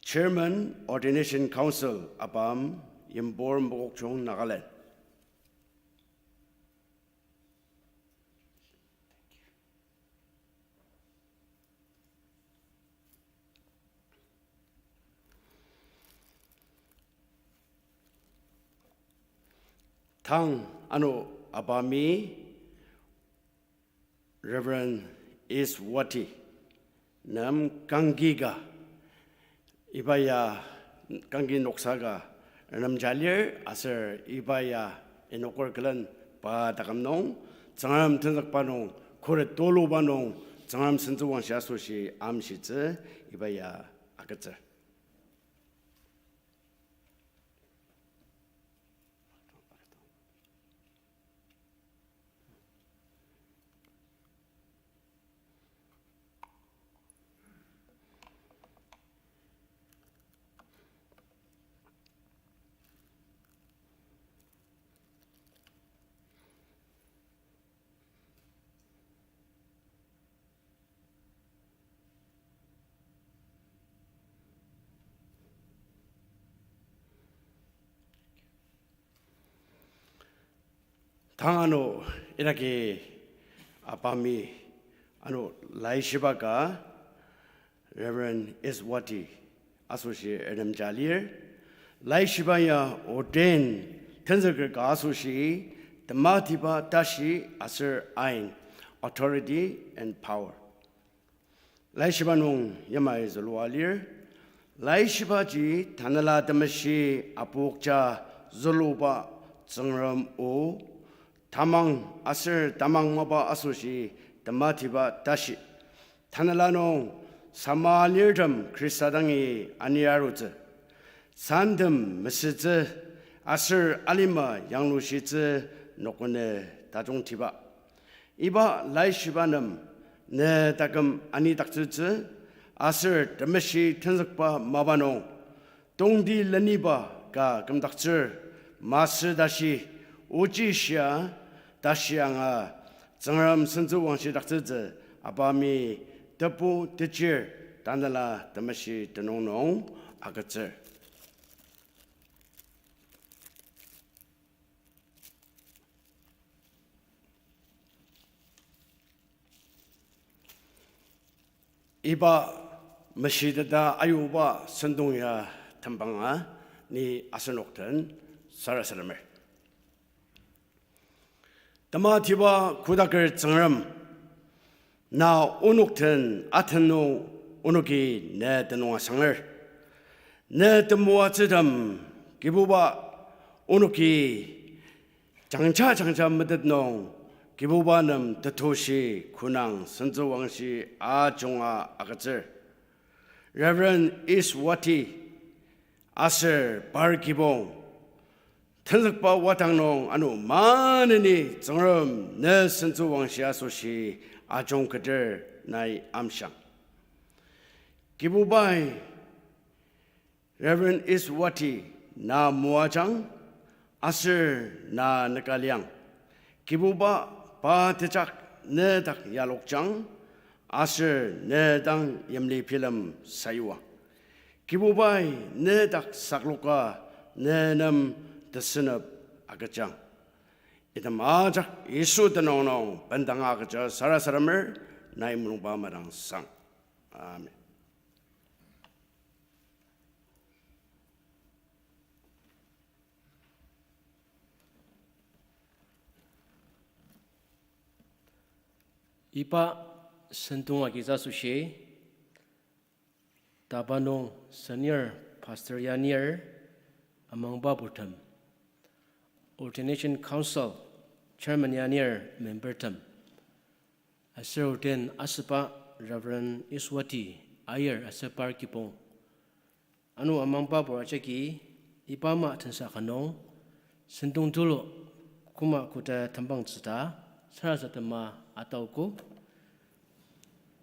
Chairman Ordination Council ABAM Yimburg Mokokchung Nagaland. Tang ano ABAM-i Reverend Iswati nem kangki ka, iba ya kangki noksa ka renemja lir aser iba ya inoker külen pa taküm nung, Tsüngrem tenzükba nung, khuret tuluba nung, Tsüngrem sentsüwangshi asoshi amshitsü, iba ya agütsür. Tang ano idaki ABAM-i ano laishiba ka Reverend Iswati asoshi renemja lir. Laishiba ya ordain tenzüker ka asoshi tematiba tashi aser ain, authority and power. Laishiba nung yamai zülua lir. Laishibaji Tanela Temeshi apokja züluba Tsüngrem o, tamang aser tamang mapa asoshi tematiba tashi. Tanela nung samalirtem Khrista dangi ani arutsü, santem mesütsü aser alima yanglushitsü nokone tajungtiba. Iba laishiba nem ne taküm anidaktsütsü aser temeshi tenzükba mapa nung tongti leniba ka kümdaktsür, masü tashi, ochi shia, tashi anga, Tsüngrem sentsüwangshidaktsütsü, ABAM-i tebu techir Tanela Temeshi tenüng nung agütsür. Iba meshiteta ayuba sentong ya tembanga ni asenok den sarasademer. Tematiba kodaker Tsüngrem, na onok den atenung, onoki ne tenüng asanger. Ne temoatsütem, Kibuba, onoki jangja jangja metet nung, Kibuba nem tetushi kunang sentsüwangshi ajunga agütsür. Reverend Iswati aser par kibong, tenzükba wadang nung ano maneni Tsüngrem ne sentsüwangshi asoshi ajungketer nai amshiang. Kibubai, Reverend Iswati na moajang, aser na nüka liang. Kibuba pa tejak ne dak yalokjang, aser ne dang yimli bilem sayuang. Kibubai ne dak sakloka ne nem tesünep agüjang. Item ajak Yisu tenüng nung bendanga agüja sarasademer, nai mulungba madangsang. Amen. Iba sentong agitsü asoshi, tapa nung senior pastor yanir amangba purtem, ordination council chairman yanir membertem, aser ordain asüba Reverend Iswati ayir aser par kibong, ano amangba pur ajaki iba ama tensa ka nung sentong tulu koma koda tembangtsü ta sarasadema ataogo.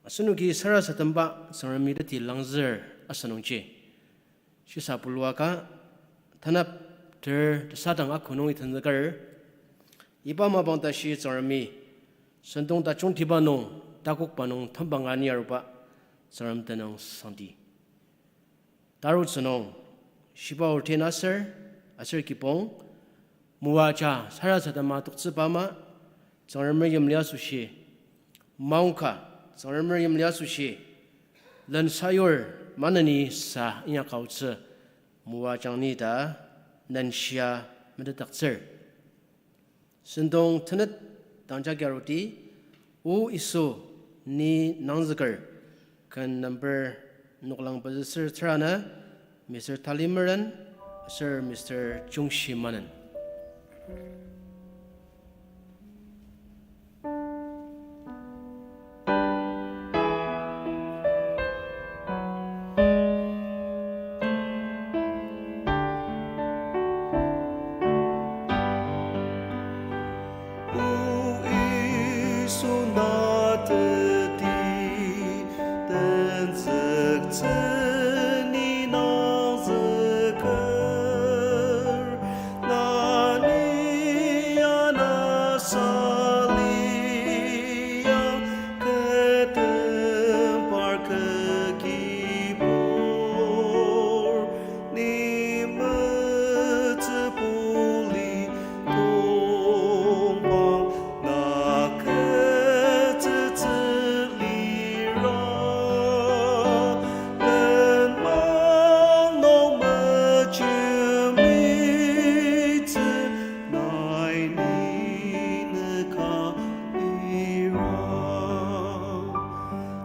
Asenoki sarasademba Tsüngremi teti langzür asünungji, Shisa puluaka, tanap ter tesadang ako nungi tenzüker, iba mapang tashi Tsüngremi, sentong tajungtiba nung, takokba nung tembanga ni aruba, Tsüngrem tenüngsangdi. Tarutsü nung, shiba ordain aser, aser kibong, moaja sarasadema toktsüba ama, Tsüngremer yimli asoshi, maongka, Tsüngremer yimli asoshi, lensayur maneni sa inyaka aotsü, moajang ni ta, nenshia metetdaktsür. Sentong tenet dang jagi aruti, O Yisu, ni nangzüker, ken number noklang pezüsür tsürana, Mister Talimeren, aser Mister Jungshimanen. O Yisu, na teti tenzüktsü ni nangzüker, na lia na salia, kü tembar kü kibur, ni metsü puli tongpang, na kü tsütsü lira, lenmang nung mejemitsü, nai ni nüka lira.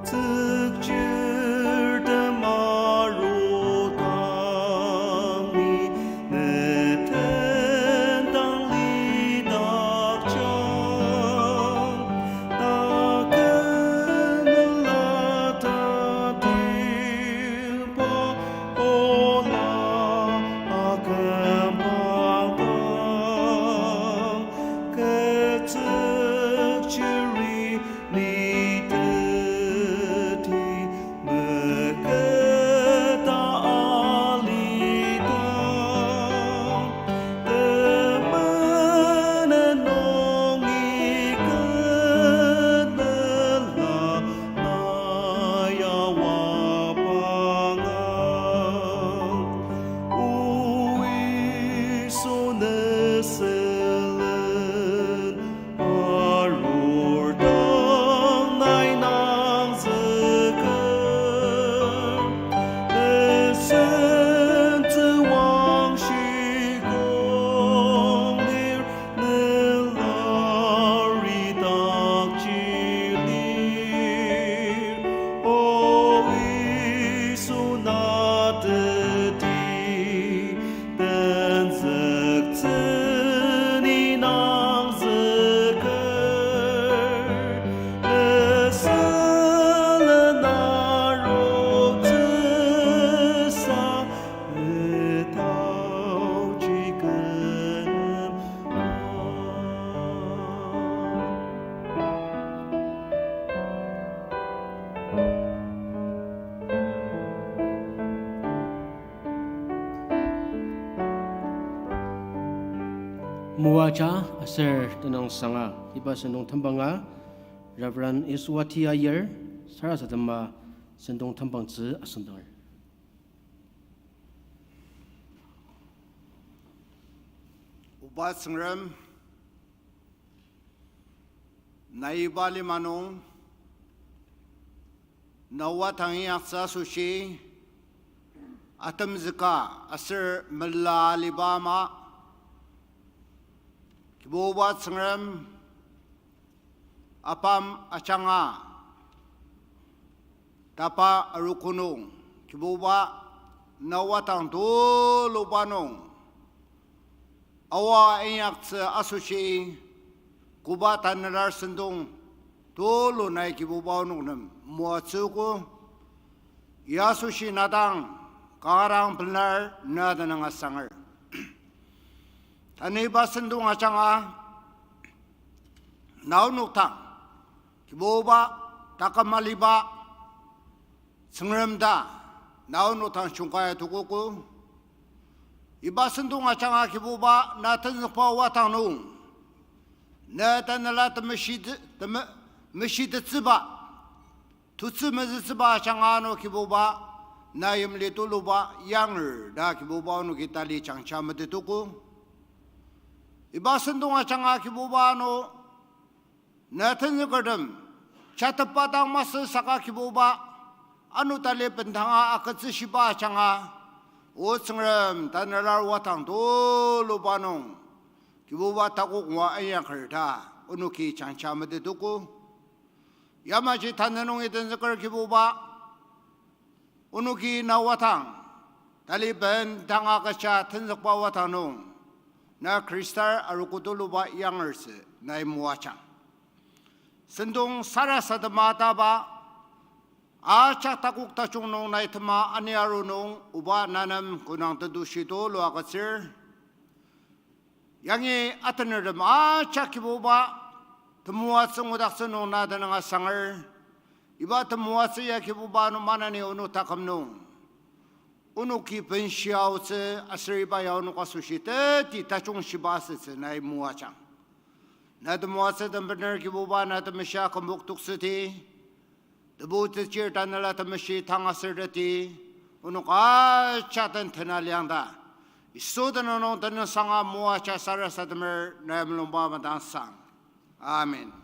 Tsükchir tem arudang ni, ne tendang lidakjang, na kenela tatingba ola akümpang dang, kü tsükchiri ni teti meketa alidang, temenen nungi kü nela na ya wapang ang. O Yisu, ne sülen arur dang nai nangzüker, ne sentsü wangshi kong lir, ne lari dakji lir. O Yisu, na teti tenzüktsü ni nangzüker, ne sülen arur tsüsa etauji küm Moaja aser tenüngsanga iba sentong tembanga Reverend Iswati Aier sarasadema sentong tembangtsü asüngdanger. Oba Tsüngrem, nai iba lima nung, na wadang inyaktsü asoshi, atemzüka aser mela aliba ama, Kibuba Tsüngrem, apam ajanga, tapa arogo nung, Kibuba, na wadang tuluba nung, awa inyaktsü asoshi, koba tanela sentong tulu nai Kibuba onok nem moatsüogo, ya asoshi na dang kanga dang pelar, na tenüng asanger. Tanü iba sentong ajanga, na onok dang, Kibuba, taküm aliba Tsüngrem ta, na onok dang shungkai tukogo, Iba sentong ajanga Kibuba na tenzükba wadang nung, na tanela temeshi te-, teme-, meshitettsüba, tutsü mezütsüba ajanga ano Kibuba, na yimli tuluba yanger ta Kibuba onoki tali jangja metetogo. Iba sentong ajanga Kibuba ano na tenzükertem jatepba dang masü saka Kibuba, ano tali bendanga agütsüshiba ajanga, O Tsüngrem, tanela wadang tuluba nung Kibuba takok ngua inyaker ta onoki jangja metetogo. Yamaji tanü nungi tenzüker Kibuba, onoki na wadang, tali bendanga agüja tenzükba wadang nung, na Khristar arogo tuluba yangertsü nai moajang. Sentong sarasadema taba, ajak takok tajung nung nai tema ani aru nung, Oba, na nem künang tetushi tulu agütsür. Yangi atenertem ajak Kibuba, temoatsü ngudaktsü nung na tenüng asanger. Iba temoatsü ya Kibuba ano maneni onok taküm nung onoki benshia aotsü aser iba ya onok asoshi teti tajung shiba asütsü nai moajang. Na temoatsü tem bener Kibuba na temeshia kümbok toksüti, tebu techir tanela temeshi tang aser teti, onok ajak den tena liang ta, Yisu tenüng nung tenüngsanga moaja sarasademer nai mulungba madangsang. Amen.